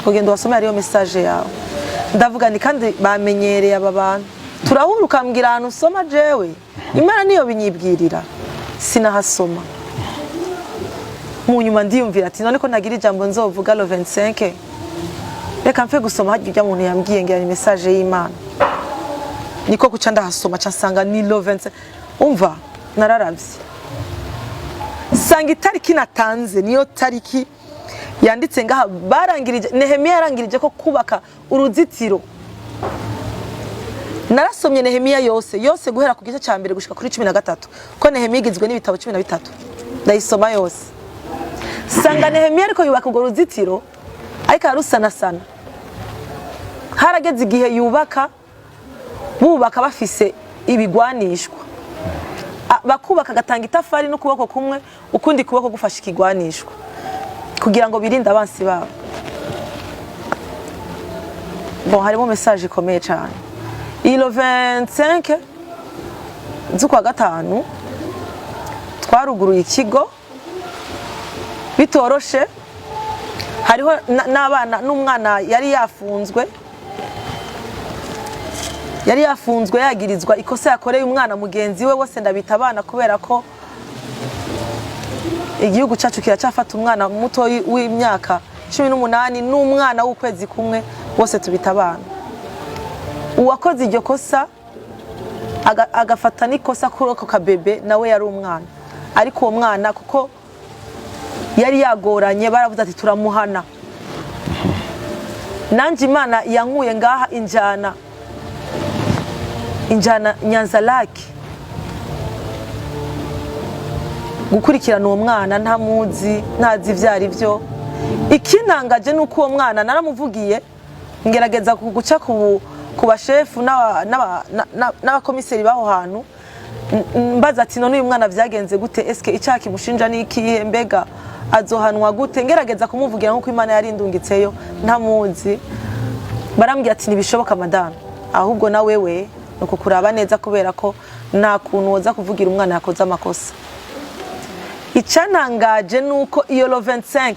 ngo: "Genda uhasome, hariyo message yawe." Ndavuga ni kandi bamenyereye aba bantu, turahura ukambwira ahantu usoma, jewe Imana niyo binyibwirira, sinahasoma. Mu nyuma ndiyumvira ati: "None ko nagira ijambo nzovuga le 25, reka mfe gusoma harya ujya muntu yambwiye, ngira ni message y'Imana." Niko kuca ndahasoma, ca nsanga ni le 25. Umva, nararavye sanga itariki natanze niyo tariki yanditse ngaha barangirije, Nehemiya yarangirije ko kubaka uruzitiro. Narasomye Nehemiya yose yose, guhera ku gice cya mbere gushika kuri 13, ko Nehemiya igizwe n'ibitabo 13. Ndayisoma yose, sanga Nehemiya ariko yubaka urwo ruzitiro, ariko ararusanasana. Harageze igihe yubaka, bubaka bafise ibigwanishwa. Bakubaka, agatanga itafari n'ukuboko kumwe, ukundi kuboko gufashe ikigwanishwa, kugira ngo birinde abansi babo. Bon, harimo message ikomeye cyane. Iyi le 25 z'ukwa gatanu twaruguruye ikigo bitoroshe. Hariho n'abana, n'umwana yari yafunzwe, yari yafunzwe yagirizwa ikosa yakoreye umwana mugenzi we. Bose ndabita abana kubera ko igihugu cyacu kiracyafata umwana muto w'imyaka 18 n'umwana w'ukwezi kumwe, bose tubita abana. Uwakoze iryo kosa agafata n'ikosa kuri ako kabebe, nawe yari umwana. Ariko uwo mwana, kuko yari yagoranye, baravuze ati: "Turamuhana." Nanjye Imana yankuye ngaha, injana Nyanzarake gukurikirana uwo mwana ntamuzi, ntazi ibyo ari byo. Ikintangaje ni uko uwo mwana naramuvugiye, ngerageza guca ku bashefu n'abakomiseri b'aho hantu, mbaza ati: "None uyu mwana vyagenze gute? Eske icyaha kimushinja ni ikihe? Mbega azohanwa gute?" Ngerageza kumuvugira nk'uko Imana yari indungitseyo ntamuzi. Barambwira ati: "Ntibishoboka madame, ahubwo na wewe ni ukukuraba neza, kubera ko nta kuntu woza kuvugira umwana yakoze amakosa." Icyantangaje ni uko iyo le 25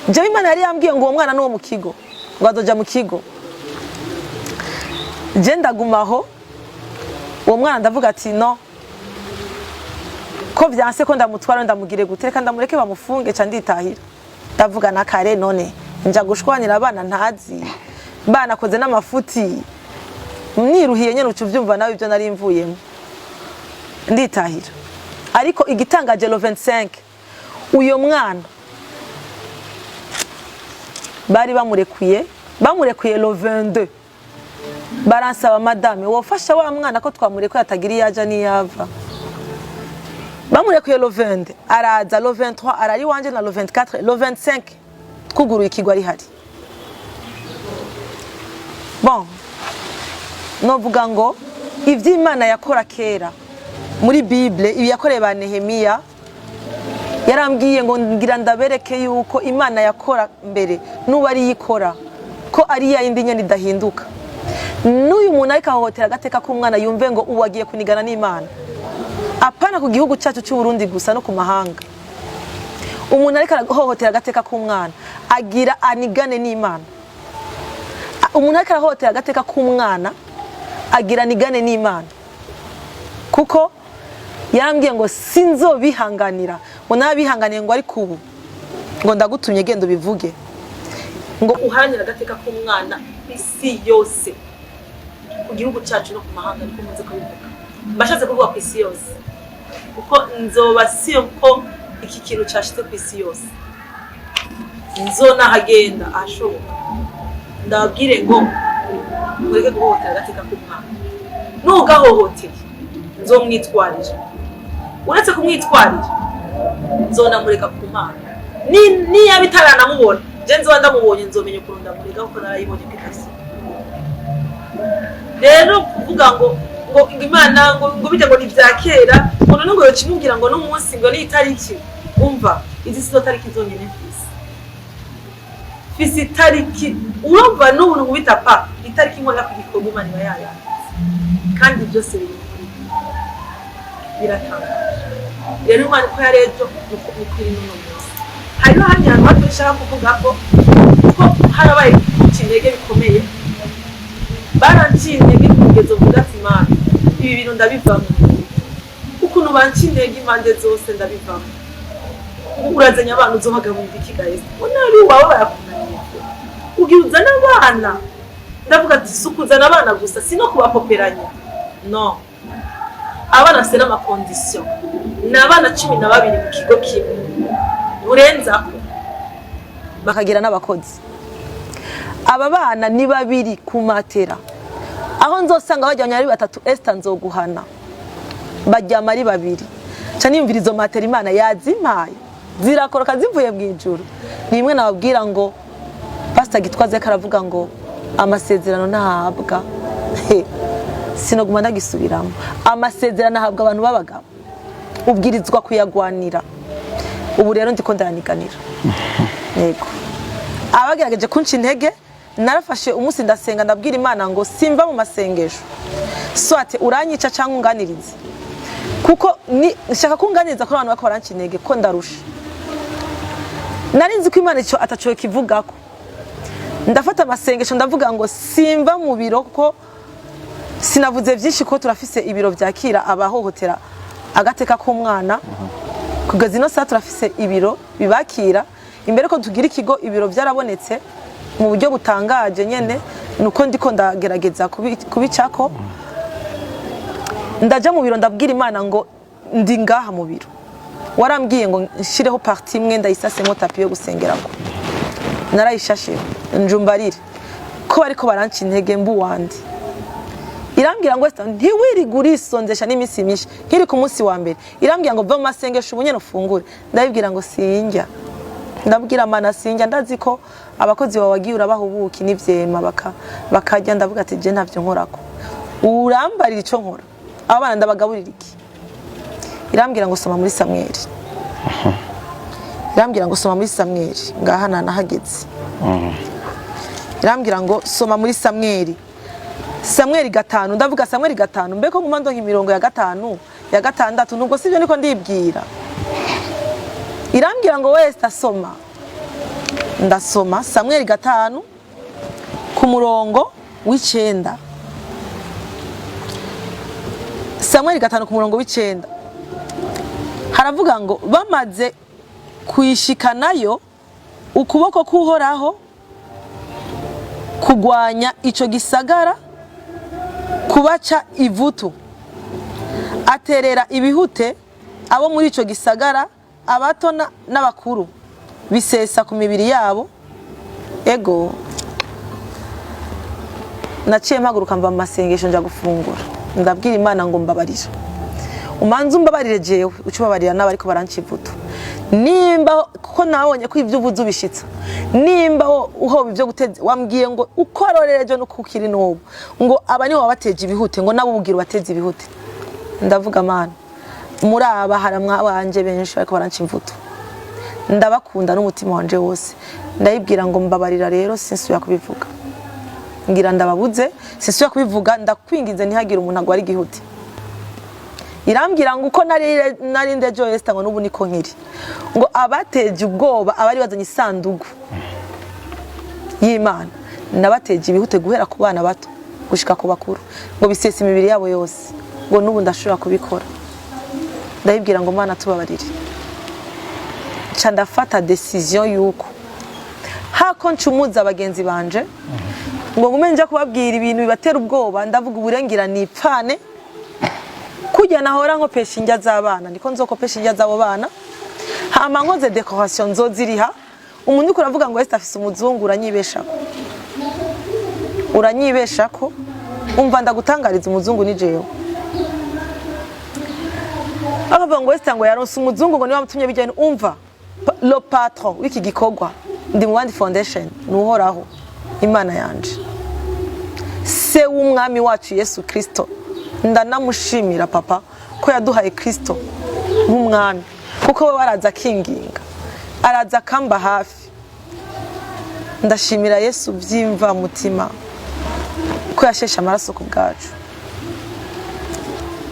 njyewe Imana yari yambwiye ngo uwo mwana ni uwo mu kigo, ngo azoja mu kigo. Je ndagumaho uwo mwana, ndavuga ati: "No." Ko vyanse ko ndamutwara, ndamugire gute? Reka ndamureke bamufunge, ca nditahira. Ndavuga na kare, none nja gushwanira abana ntazi, banakoze n'amafuti, niruhiye nyene, uca uvyumva nawe ibyo nari mvuyemo. Nditahira. Ariko igitangaje, le 25 uyo mwana bari bamurekuye. Le 22 baransaba: "Madame, wofasha wa mwana ko twamurekuye, atagira iyo aja n'iyava." Bamurekuye le 22, araza le 23, arari wanje na le 24, le 25 twuguruye ikigo ari hari. Bon, novuga ngo ivy'Imana yakora kera muri Bible, ibi yakoreye ba Nehemiya, yarambwiye ngo ngira ndabereke yuko Imana yakora mbere n'ubu ariyo ikora, ko ari ya yindi nyene idahinduka. N'uyu muntu ariko ahohotera agateka k'umwana yumve ngo ubu agiye kunigana n'Imana, apana ku gihugu cyacu cy'u Burundi gusa, no ku mahanga. Umuntu ariko arahohotera agateka k'umwana agira anigane n'Imana. Umuntu ariko arahohotera agateka k'umwana agira anigane n'Imana, kuko yarambwiye ngo sinzobihanganira, ngo nabihanganiye, ngo ariko ubu ngo ndagutumye, genda ubivuge, ngo uharanire agateka k'umwana isi yose, ku gihugu cyacu no ku mahanga. Niko muze kubivuga, mbashatse kuvuga ku isi yose, kuko nzoba siyo ko iki kintu cyashitse ku isi yose, nzonahagenda ahashoboka, ndababwire ngo mureke guhohotera agateka k'umwana. Nugahohoteye nzomwitwarira. Uretse kumwitwarira, nzonamureka ku Mana. Niba itaranamubona, je nzoba ndamubonye, nzomenya ukuntu ndamurega, kuko narayibonye ko itasi. Rero kuvuga ngo Imana ngo bijya ngo ni ibya kera, ngo none ngo yoca imubwira ngo n'umunsi, ngo ni itariki. Umva, izi sizo tariki zonyine mfise itariki. Urumva n'ubu nkubita pa itariki nkorera ku gikorwa, Imana iba yayanditse, kandi byose biri muri biratangaje. Rero Imana uko yari ejo niko iri n'uno munsi. Hariho ahandi hantu hato nshaka kuvuga ko harabaye guca intege bikomeye. Baranciye intege ku mugezo mvuga ati: "Imana, ibi bintu ndabivamo. Ukuntu banciye intege impande zose, ndabivamo. Urazanye abana, uzohagaburira iki gahese? Ngo nabi wawe barakunaniye, ugira uzane abana." Ndavuga ati: "Si ukuzana abana gusa, si no kubapoperanya, no abana bafite n'ama conditions. Ni abana 12 mu kigo kimwe, burenzako bakagira n'abakozi. Aba bana ni babiri ku matera. Aho nzosanga bajyanye ari batatu, Esther, nzoguhana. Baryama ari babiri." Ca niyumvira izo matera Imana yazimpaye, zirakoroka zivuye mu ijuru. Ni imwe nababwira ngo Pastor Gitwaza yariko aravuga ngo amasezerano ntahabwa. He, sinoguma ndagisubiramo. Amasezerano ahabwa abantu b'abagabo, ubwirizwa kuyagwanira. Ubu rero ndiko ndayaniganira. Yego, abagerageje kunca intege, narafashe umunsi ndasenga, ndabwira Imana ngo simva mu masengesho, soit uranyica cyangwa unganirize, kuko ni nshaka kunganiriza ko abantu bako baranca intege, ko ndarusha. Nari nzi ko Imana icyo ataco kivugako. Ndafata amasengesho, ndavuga ngo simva mu biro, kuko sinavuze byinshi ko turafise ibiro byakira abahohotera agateka k'umwana. Kugeza ino saha turafise ibiro bibakira. Imbere ko tugira ikigo, ibiro byarabonetse mu buryo butangaje nyene, nuko ndiko ndagerageza kubicako. Ndaja mu biro, ndabwira Imana ngo ndi ngaha mu biro, warambwiye ngo nshireho partie imwe ndayisasemo tapis yo gusengerako, narayishasheho, njumbarire ko bariko baranca intege mbu wandi. Irambwira ngo: "Esther, ntiwirige urisonzesha n'iminsi myinshi." Nkiri ku munsi wa mbere, irambwira ngo: "Va mu masengesho ubu nyene ufungure." Ndabibwira ngo sinjya. Ndabwira Mana: "Sinjya, ndazi ko abakozi bawe wagiye urabaha ubuki n'ivyema bakarya." Ndavuga ati: "Je ntavyo nkorako, urambarira ico nkora, aba bana ndabagaburira iki?" Irambwira ngo: "Soma muri Samweli." Irambwira ngo: "Soma muri Samweli." Ngaha nanahageze. Irambwira ngo: "Soma muri Samweli, Samweli 5." Ndavuga: "Samweli 5, mbeko nguma ndonka imirongo ya gatanu, ya gatandatu, nubwo sibyo niko ndibwira." Irambwira ngo: "Wese asoma." Ndasoma Samweli 5 ku murongo w'9. Samweli 5 ku murongo w'9. Haravuga ngo bamaze kuyishikanayo, ukuboko k'Uhoraho kugwanya ico gisagara kubaca ivutu, aterera ibihute abo muri ico gisagara, abato n'abakuru, bisesa ku mibiri yabo. Ego, naciye mpaguruka mva mu masengesho, nja gufungura. Ndabwira Imana ngo mbabarira, umanze umbabarire jewe, uce ubabarira n'abariko baranca ivutu, nimba kuko nabonye ko ibyo uvuze ubishitsa, nimba uhoba ibyo guteza wambwiye ngo uko arorera ejo nuko ukiri n'ubu, ngo aba nibo wabateje ibihute, ngo nabo ubwira ubateze ibihute. Ndavuga: "Mana, muri aba haramwa abanje benshi bariko baranca imvuto, ndabakunda n'umutima wanje wose." Ndayibwira ngo mbabarira rero, sinsubira kubivuga, ngira ndababuze, sinsubira kubivuga, ndakwinginze ntihagire umuntu agwara igihute. Irambwira ngo uko nari ndejo Esther, ngo n'ubu niko nkiri, ngo abateje ubwoba abari bazanye isandugu y'Imana nabateje ibihute, guhera ku bana bato gushika ku bakuru, ngo bisesa imibiri yabo yose, ngo n'ubu ndashobora kubikora. Ndayibwira ngo Mana, tubabarire. Nca ndafata décision yuko hako ncumuza bagenzi banje ngo ngume nja kubabwira ibintu bibatera ubwoba, ndavuga uburengira nipfane. Kujya nahora nkopesha indya z'abana, niko nzokopesha indya z'abo bana, hama nkoze décoration nzoziriha. Umuntu uriko uravuga ngo Esther afise umuzungu, uranyibeshako, uranyibeshako. Umva, ndagutangariza, umuzungu ni jewe. Bakavuga ngo Esther ngo yaronse umuzungu, ngo niwe wamutumye bijyanye. Umva, le patron w'iki gikorwa Ndi mu Bandi Foundation ni Uhoraho Imana yanje, se w'Umwami wacu Yesu Kristo. Ndanamushimira papa ko yaduhaye Kristo nk'umwami, kuko we araza akinginga, araza akamba hafi. Ndashimira Yesu byimva mutima ko yasheshe amaraso ku bwacu.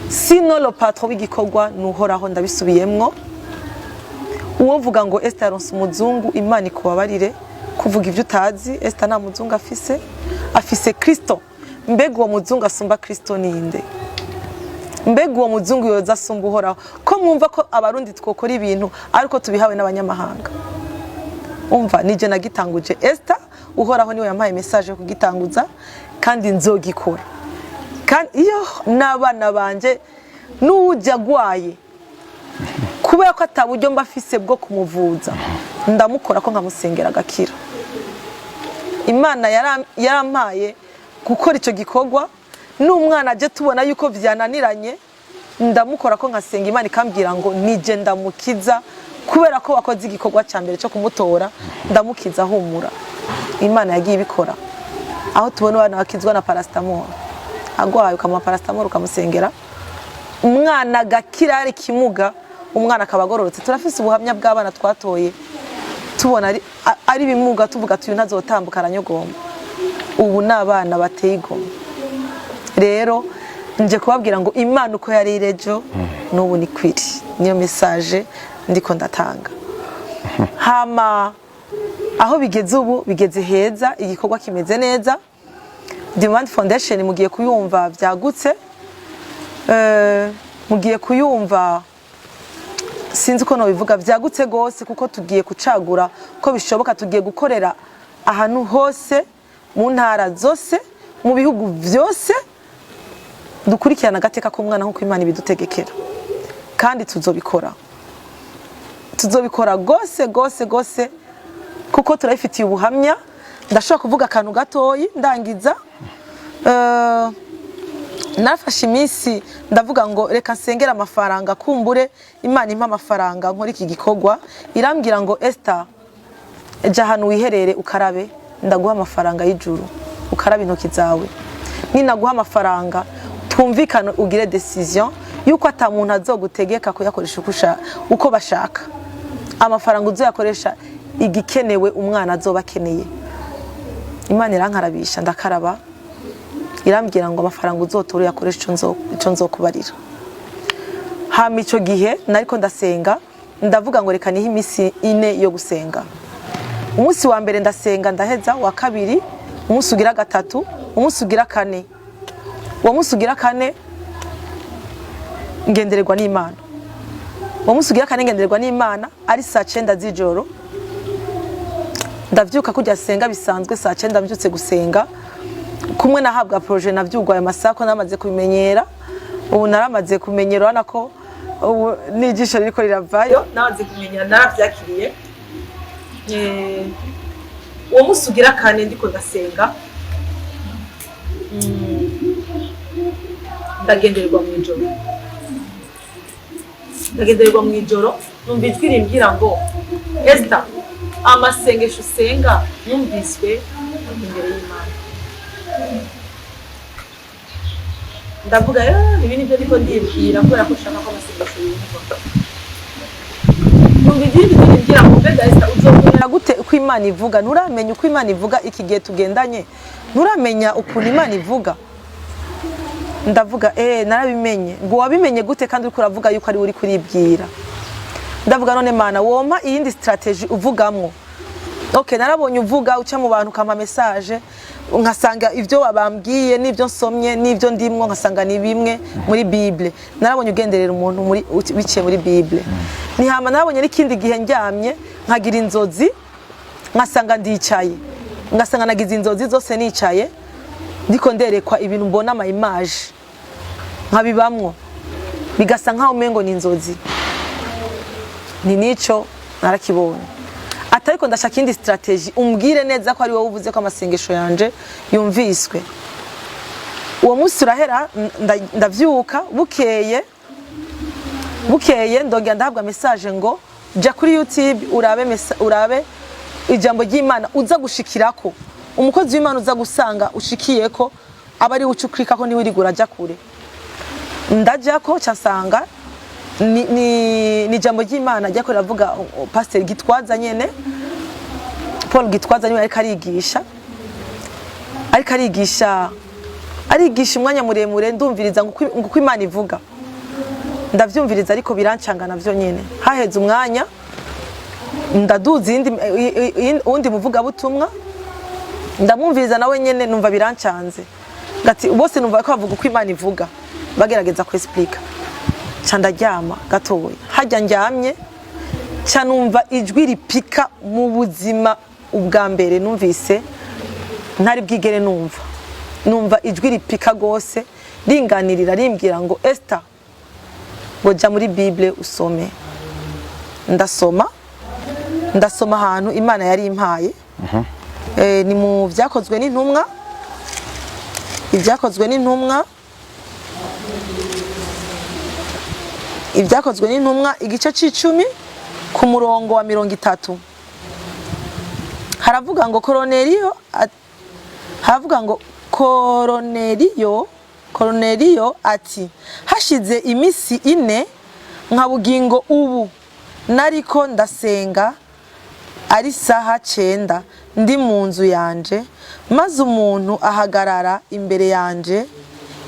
Sinon le patron w'igikorwa ni Uhoraho. Ndabisubiyemwo, uwovuga ngo Esther yaronse umuzungu, Imana ikubabarire kuvuga ibyo utazi. Esther nta muzungu afise, afise Kristo. Mbega uwo muzungu asumba Kristo ninde? Mbega uwo muzungu yoza asumba Uhoraho? Ko mwumva ko Abarundi twokora ibintu ariko tubihawe n'abanyamahanga? Umva, nije nagitanguje Esther, Uhoraho niwe yampaye message yo kugitanguza, kandi nzogikora. Kandi iyo n'abana banje n'ujya agwaye, kubera ko ataburyo mba afise bwo kumuvuza, ndamukora ko nkamusengera agakira. Imana yarampaye gukora icyo gikorwa. N'umwana aje tubona yuko byananiranye, ndamukora ko nkasenga, Imana ikambwira ngo nije ndamukiza, kubera ko wakoze igikorwa cya mbere cyo kumutora, ndamukiza, humura. Imana yagiye ibikora aho tubona abana bakizwa na paracétamol. Agwaye ukamuha paracétamol, ukamusengera, umwana agakira. Ari ikimuga, umwana akaba agororotse. Turafise ubuhamya bw'abana twatoye tubona ari ibimuga, tuvuga tuyu ntazotambuka, aranyogomba. Ubu ni abana bateye igomwe. Rero nje kubabwira ngo Imana uko yari ejo n'ubu ni kwiri. Niyo message ndiko ndatanga. Hama aho bigeze ubu, bigeze heza, igikorwa kimeze neza. Demand Foundation mugiye kuyumva byagutse. Mugiye kuyumva, sinzi uko nobivuga, byagutse gose, kuko tugiye kucagura ko bishoboka. Tugiye gukorera ahantu hose, mu ntara zose, mu bihugu byose, dukurikirana agateka k'umwana nk'uko Imana ibidutegekera. Kandi tuzobikora, tuzobikora gose gose gose, kuko turabifitiye ubuhamya. Ndashobora kuvuga akantu gatoyi ndangiza. Nafashe iminsi ndavuga ngo reka nsengere amafaranga, kumbure Imana impa amafaranga nkora iki gikorwa. Irambwira ngo Esther, jya ahantu wiherere ukarabe, ndaguha amafaranga y'ijuru, ukarabe intoki zawe. Ninaguha amafaranga, twumvikane, ugire décision yuko ata muntu azogutegeka kuyakoresha uko bashaka. Amafaranga uzoyakoresha igikenewe umwana azoba akeneye. Imana irankarabisha, ndakaraba, irambwira ngo amafaranga uzotora uyakoresha ico nzokubarira. Hama ico gihe nariko ndasenga, ndavuga ngo reka nihe iminsi 4 yo gusenga. Umunsi wa mbere ndasenga ndaheza, wa kabiri, umunsi ugira gatatu, umunsi ugira kane. Uwo munsi ugira kane ngendererwa n'Imana. Uwo munsi ugira kane ngendererwa n'Imana ari saa 9 z'ijoro. Ndavyuka kujya senga bisanzwe saa 9, mbyutse gusenga kumwe nahabwa projet. Navyugwa ayo masaha ko namaze kubimenyera. Ubu naramaze kumenyera, urabona ko ubu n'ijisho ririko riravayo, namaze kumenyera, naravyakiriye. Uwo munsi ugira kane ndiko ndasenga, ndagendererwa mu ijoro, ndagendererwa mu ijoro, numva ijwi rimbwira ngo: "Esther, amasengesho usenga yumviswe imbere y'Imana." Ndavuga: "Eh, ibi nibyo ndiko ndibwira kubera ko nshaka ko amasengesho yumva." Numva ijwi rimbwira ngo: "Mbega Esther, uzomenya gute uko Imana ivuga? Nturamenya uko Imana ivuga. Iki gihe tugendanye, nturamenya ukuntu Imana ivuga." Ndavuga: "Eh, narabimenye." Ngo: "Wabimenye gute kandi uriko uravuga yuko ari we uri kuribwira?" Ndavuga: "None Mana, wompa iyindi stratégie uvugamwo? Okay, narabonye uvuga uca mu bantu, ukampa message, nkasanga ibyo wabambwiye n'ibyo nsomye n'ibyo ndimwo, nkasanga ni bimwe muri Bible. Narabonye ugenderera umuntu muri biciye muri Bible. Nihama narabonye n'ikindi gihe ndyamye nkagira inzozi, nkasanga ndicaye, ngasanga nagize inzozi zose nicaye, ndiko nderekwa ibintu, mbona ama image, nkabibamwo, bigasa nkaho umengo ni inzozi. Ni nico narakibonye." Ati: "Ariko ndashaka iyindi stratégie, umbwire neza ko ari wowe uvuze ko amasengesho yanje yumviswe." Uwo munsi urahera, ndavyuka. Bukeye ndongera ndahabwa message ngo: "Jya kuri YouTube urabe urabe ijambo ry'Imana uza gushikirako, umukozi w'Imana uza gusanga ushikiyeko, aba ari uca uklikako, ntiwirigura uraja kure." Ndajako, nsanga ni ijambo ry'Imana ryako riravuga, Pasiteri Gitwaza nyene, Paul Gitwaza, niwe ariko arigisha, ariko arigisha, arigisha umwanya muremure. Ndumviriza ngo uko Imana ivuga, ndavyumviriza, ariko birancanga navyo nyene. Haheze umwanya, ndaduza iyindi, uwundi muvugabutumwa, ndamwumviriza nawe nyene, numva birancanze. Ngati bose numva ko bavuga uko Imana ivuga, bagerageza kwesplika. Ca ndaryama gatoya. Hajya ndyamye, ca numva ijwi ripika mu buzima ubwa mbere numvise ntari bwigere numva. Numva ijwi ripika gose ringanirira, rimbwira ngo: "Esther, ngo jya muri Bible usome." Ndasoma, ndasoma ahantu Imana yari impaye. Ni mu Byakozwe n'Intumwa, Ibyakozwe n'Intumwa, Ibyakozwe n'Intumwa igice c'icumi ku murongo wa 30. Haravuga ngo Koroneliyo, haravuga ngo Koroneliyo ati: "Hashize iminsi 4 nka bugingo ubu, nariko ndasenga ari saha 9, ndi mu nzu yanje, maze umuntu ahagarara imbere yanje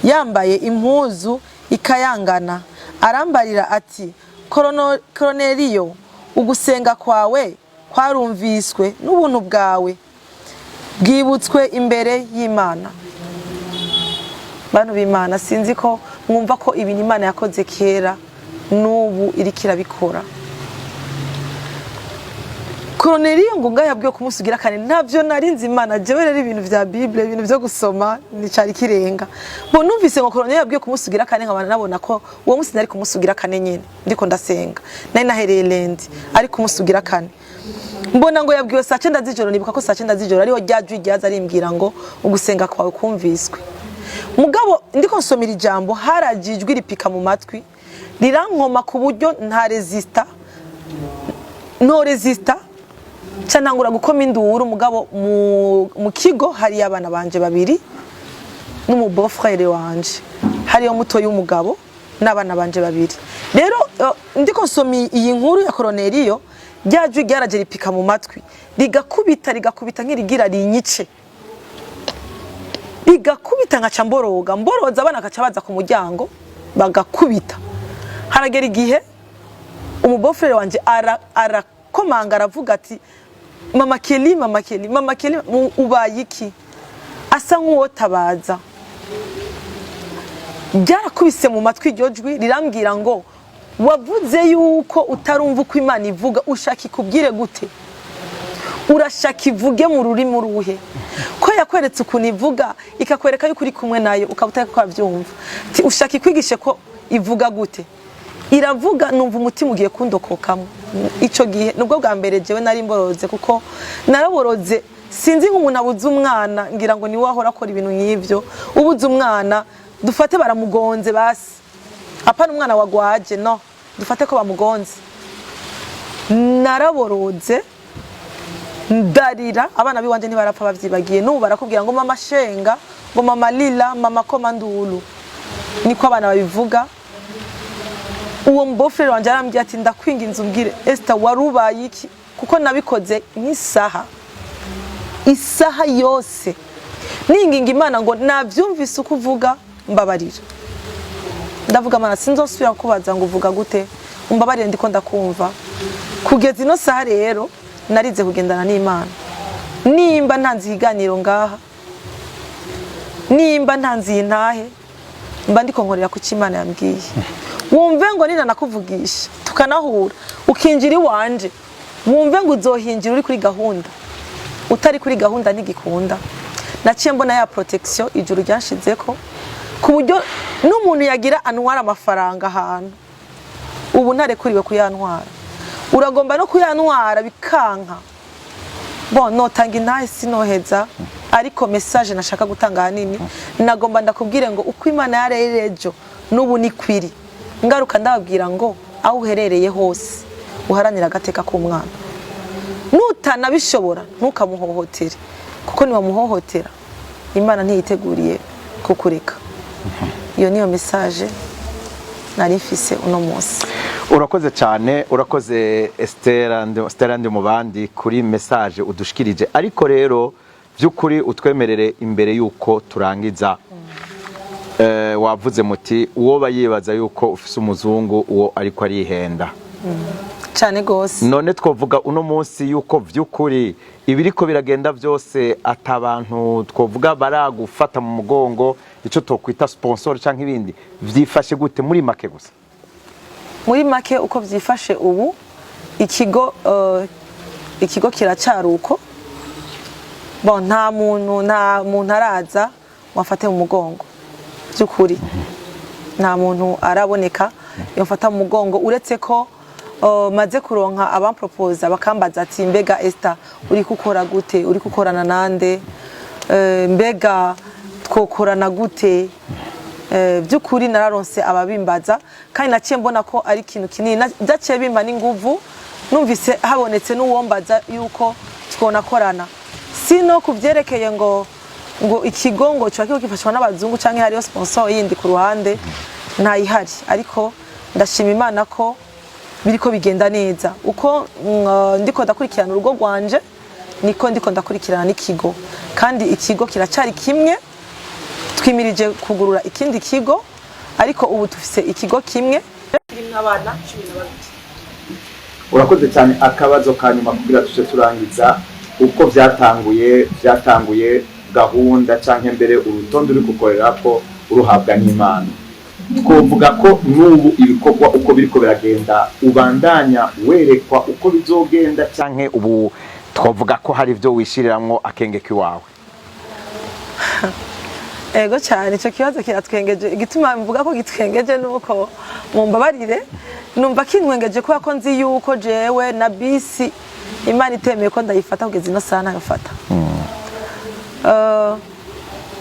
yambaye impuzu ikayangana, arambarira ati: 'Koroneliyo, ugusenga kwawe kwarumviswe, n'ubuntu bwawe bwibutswe imbere y'Imana.'" Bantu b'Imana, sinzi ko mwumva ko ibintu Imana yakoze kera n'ubu iriko irabikora. Koroneliyo ngo ngaho yabwiwe kumusugira kane. Ntavyo nari nzi Imana jewe. Rero ibintu vya Bible, ibintu vyo gusoma nicari kirenga. Bo numvise ngo Koroneliyo yabwiwe kumusugira kane, nkabana nabona ko uwo munsi nari kumusugira kane nyene, ndiko ndasenga, nari nahereye lundi, ari kumusugira kane. Mbona ngo yabwiwe saa 9 z'ijoro. Nibuka ko saa 9 z'ijoro ariho rya jwi ryaza rimbwira ngo: "Ugusenga kwawe kumviswe." Mugabo ndiko nsomera ijambo, haraje ijwi ripika mu matwi, rirankoma ku buryo nta resista, no resista, ca ntangura gukoma induru. Mugabo mu kigo hariyo abana banje babiri n'umu beau-frère wanje, hariyo muto y'umugabo n'abana banje babiri. Rero ndiko nsoma iyi nkuru ya Koroneliyo, rya jwi ryaraje ripika mu matwi, rigakubita, rigakubita nk'irigira rinyice, rigakubita, nkaca mboroga, mboroza, abana bakaca baza ku muryango bagakubita. Haragera igihe umu beau-frère wanje arakomanga, aravuga ati: "Mama Kelly, mama Kelly, mama Kelly, ubaye iki?" Asa nk'uwotabaza. Byarakubise mu matwi, iryo jwi rirambwira ngo Wavuze yuko utarumva uko Imana ivuga. Ushaka ikubwire gute? Urashaka ivuge mu rurimi uruhe, ko yakweretse ukuntu ivuga, ikakwereka yuko uri kumwe nayo, ukaba utari ko wabyumva? Ati, ushaka ikwigishe ko ivuga gute? Iravuga, numva umutima ugiye kundokokamo. Icyo gihe nubwo bwa mbere jewe nari mboroze, kuko naraboroze. Sinzi, nk'umuntu abuze umwana, ngira ngo niwe ahora akora ibintu nk'ibyo. Ubuze umwana, dufate baramugonze, basi apana umwana wagwaje, no dufate ko bamugonze. Naraborotse, ndarira. Abana b'iwanje ntibarapfa bavyibagiye. N'ubu barakubwira ngo mama shenga, ngo mama lila, mama koma ndulu, niko abana babivuga. Uwo mbeau-frère wanje arambwiye ati: "Ndakwinginze umbwire, Esther, warubaye iki?" Kuko nabikoze nk'isaha, isaha yose ninginga Imana ngo navyumvise uko uvuga, mbabarira. Ndavuga: "Mana, sinzosubira kubaza ngo uvuga gute, umbabarire, ndiko ndakumva." Kugeza ino saha rero narize kugendana n'Imana. Nimba ntanze ikiganiro ngaha, nimba ntanze iyi ntahe, mba ndiko nkorera ku cyo Imana yambwiye. Wumve ngo nina nakuvugisha, tukanahura, ukinjira iwanje, wumve ngo uzohinjira uri kuri gahunda. Utari kuri gahunda ntigikunda. Naciye mbona ya protection ijuru ryanshizeko, ku buryo n'umuntu yagira antwara amafaranga ahantu, ubu ntarekuriwe kuyantwara. Uragomba no kuyantwara bikanka. Bon, notanga intahe sinoheza, ariko message nashaka gutanga ahanini, nagomba ndakubwire ngo uko Imana yarere ejo n'ubu ni kwiri. Ngaruka ndababwira ngo aho uherereye hose uharanira agateka k'umwana. Nutanabishobora, ntukamuhohotere, kuko niwamuhohotera Imana ntiyiteguriye kukureka. Iyo niyo message nari mfise uno munsi. Urakoze cyane, urakoze Esther ndi mu bandi kuri message udushikirije. Ariko rero by'ukuri utwemerere imbere yuko turangiza, wavuze muti uwo bayibaza yuko ufise umuzungu, uwo ariko arihenda. Cyane gose. None twovuga uno munsi yuko vy'ukuri ibiriko biragenda byose atabantu twovuga baragufata mu mugongo, ico tokwita sponsor canke ibindi, vyifashe gute muri make gusa? Muri make, uko byifashe ubu, ikigo kiracyari uko. Bon, nta muntu araza ngo afate mu mugongo. By'ukuri nta muntu araboneka yamfata mu mugongo, uretse ko maze kuronka abampropoza, bakambaza ati: "Mbega Esther, uri gukora gute? Uri gukorana nande? Mbega twokorana gute?" By'ukuri nararonse ababimbaza, kandi naciye mbona ko ari ikintu kinini. Byaciye bimpa n'inguvu numvise habonetse n'uwombaza yuko twonakorana. Sino ku vyerekeye ngo ikigo ngo kiba kiriko gifashwa n'abazungu canke hariyo sponsor yindi ku ruhande, ntayihari. Ariko ndashima Imana ko biriko bigenda neza. Uko ndiko ndakurikirana urugo rwanje, niko ndiko ndakurikirana n'ikigo, kandi ikigo kiracari kimwe. Twimirije kugurura ikindi kigo, ariko ubu dufise ikigo kimwe kirimo abana 12. Urakoze cyane. Akabazo ka nyuma kugira tuce turangiza: uko byatanguye gahunda cyangwa mbere urutonde uri gukorera ko uruhabwa n'Imana, twovuga ko n'ubu ibikorwa uko biriko biragenda ubandanya werekwa uko bizogenda, canke ubu twovuga ko hari ibyo wishiriramwo akenge k'iwawe? Ego cyane, icyo kibazo kiratwengeje. Igituma mvuga ko gitwengeje nuko, mumbabarire, numva kintwengeje kubera ko nzi yuko jewe na bisi Imana itemeye ko ndayifata, kugeza ino saha ntayifata.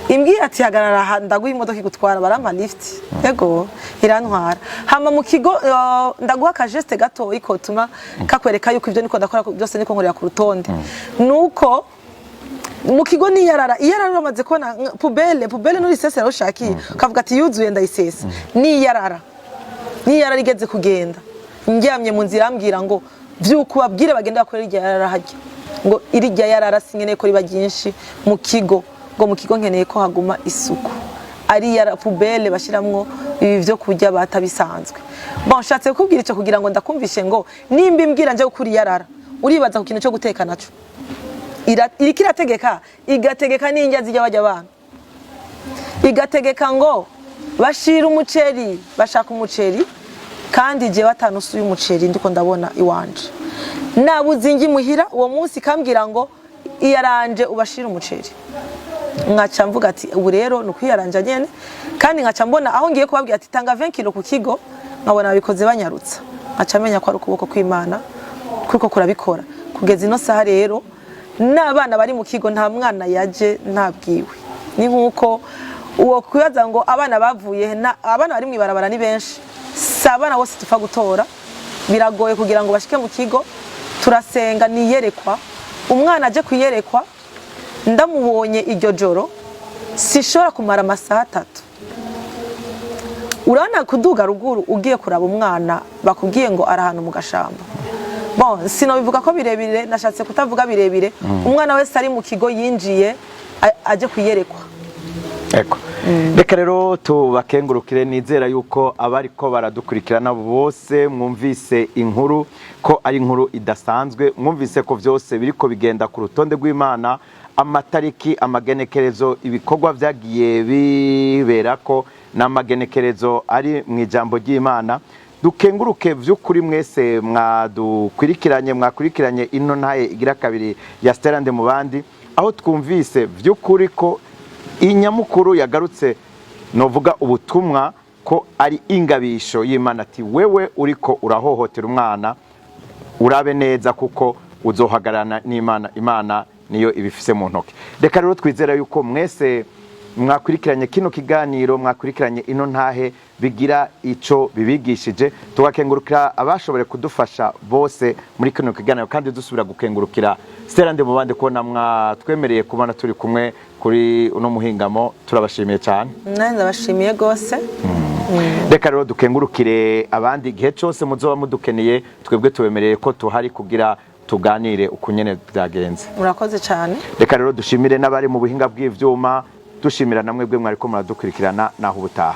Imbwiye ati: "Hagarara aha, ndaguha imodoka igutwara," barampa lift, ego irantwara. Hama mu kigo, ndaguha akageste gatoyi kotuma kakwereka yuko ibyo niko ndakora byose niko nkorera ku rutonde. Nuko mu kigo niyarara, iyarara uramaze kubona poubelle nurisesera ushakiye, ukavuga ati: "Yuzuye, ndayisesa." Niyarara igeze kugenda, ndyamye mu nzira, ambwira ngo: "Vyuka ubabwire bagende bakore irya yarara harya," ngo irya yarara sinkeneye ko riba ryinshi mu kigo, ngo mu kigo nkeneye ko haguma isuku, ari yara poubelle bashiramwo ibi vyo kurya bata bisanzwe. Bon, nshatse kukubwira ico kugira ngo ndakumvishe ngo nimba imbwira nje gukura iyarara, uribaza ku kintu cyo guteka naco iriko irategeka, igategeka n'indya zijya bajya abana, igategeka ngo bashira umuceri, bashaka umuceri. Kandi jewe atanusu y'umuceri ndiko ndabona iwanje, nabuze ingi muhira. Uwo munsi kambwira ngo iyaranje ubashire umuceri. Nkaca mvuga ati ubu rero ni ukwiyaranja nyene. Kandi nkaca mbona aho ngiye kubabwira ati tanga 20 kilo ku kigo, nkabona babikoze banyarutsa, nkaca menya ko ari ukuboko kw'Imana kuko kurabikora kugeza ino saha. Rero n'abana bari mu kigo, nta mwana yaje ntabwiwe. Ni nk'uko uwo kwibaza ngo abana bavuye he, abana bari mw'ibarabara ni benshi, si abana bose tupfa gutora, biragoye kugira ngo bashike mu kigo. Turasenga, niyerekwa. Umwana aje kuyerekwa, ndamubonye iryo joro, sishobora kumara amasaha 3. Urabona kuduga ruguru ugiye kuraba umwana bakubwiye ngo ari ahantu mu gashamba. Bon, sinobivuga ko birebire, nashatse kutavuga birebire. Umwana wese ari mu kigo yinjiye aje kuyerekwa. Eko. Reka rero tubakengurukire. Nizera yuko abariko baradukurikirana bose mwumvise inkuru, ko ari inkuru idasanzwe. Mwumvise ko vyose biriko bigenda ku rutonde rw'Imana, amatariki, amagenekerezo, ibikorwa vyagiye biberako n'amagenekerezo ari mu ijambo ry'Imana. Dukenguruke vy'ukuri mwese mwadukwirikiranye, mwakurikiranye ino ntaye igira kabiri ya Stella Ndimubandi, aho twumvise vy'ukuri ko inyamukuru yagarutse, novuga ubutumwa ko ari ingabisho y'Imana, ati wewe uriko urahohotera umwana, urabe neza kuko uzohagararana n'Imana. Imana niyo ibifise mu ntoki. Reka rero twizera yuko mwese mwakurikiranye kino kiganiro, mwakurikiranye ino ntahe, bigira ico bibigishije. Tugakengurukira abashoboye kudufasha bose muri kino kiganiro, kandi dusubira gukengurukira Stella Ndimubandi kubona mwatwemereye kubona turi kumwe kuri uno muhingamo. Turabashimiye cyane. Nanjye ndabashimiye rwose. Reka rero dukengurukire abandi. Igihe cyose muzoba mudukeneye, twebwe tubemereye ko tuhari kugira tuganire uko nyene byagenze. Murakoze cyane. Reka rero dushimire n'abari mu buhinga bw'ivyuma, dushimira namwe bwe mwariko muradukurikirana. Naho ubutaha.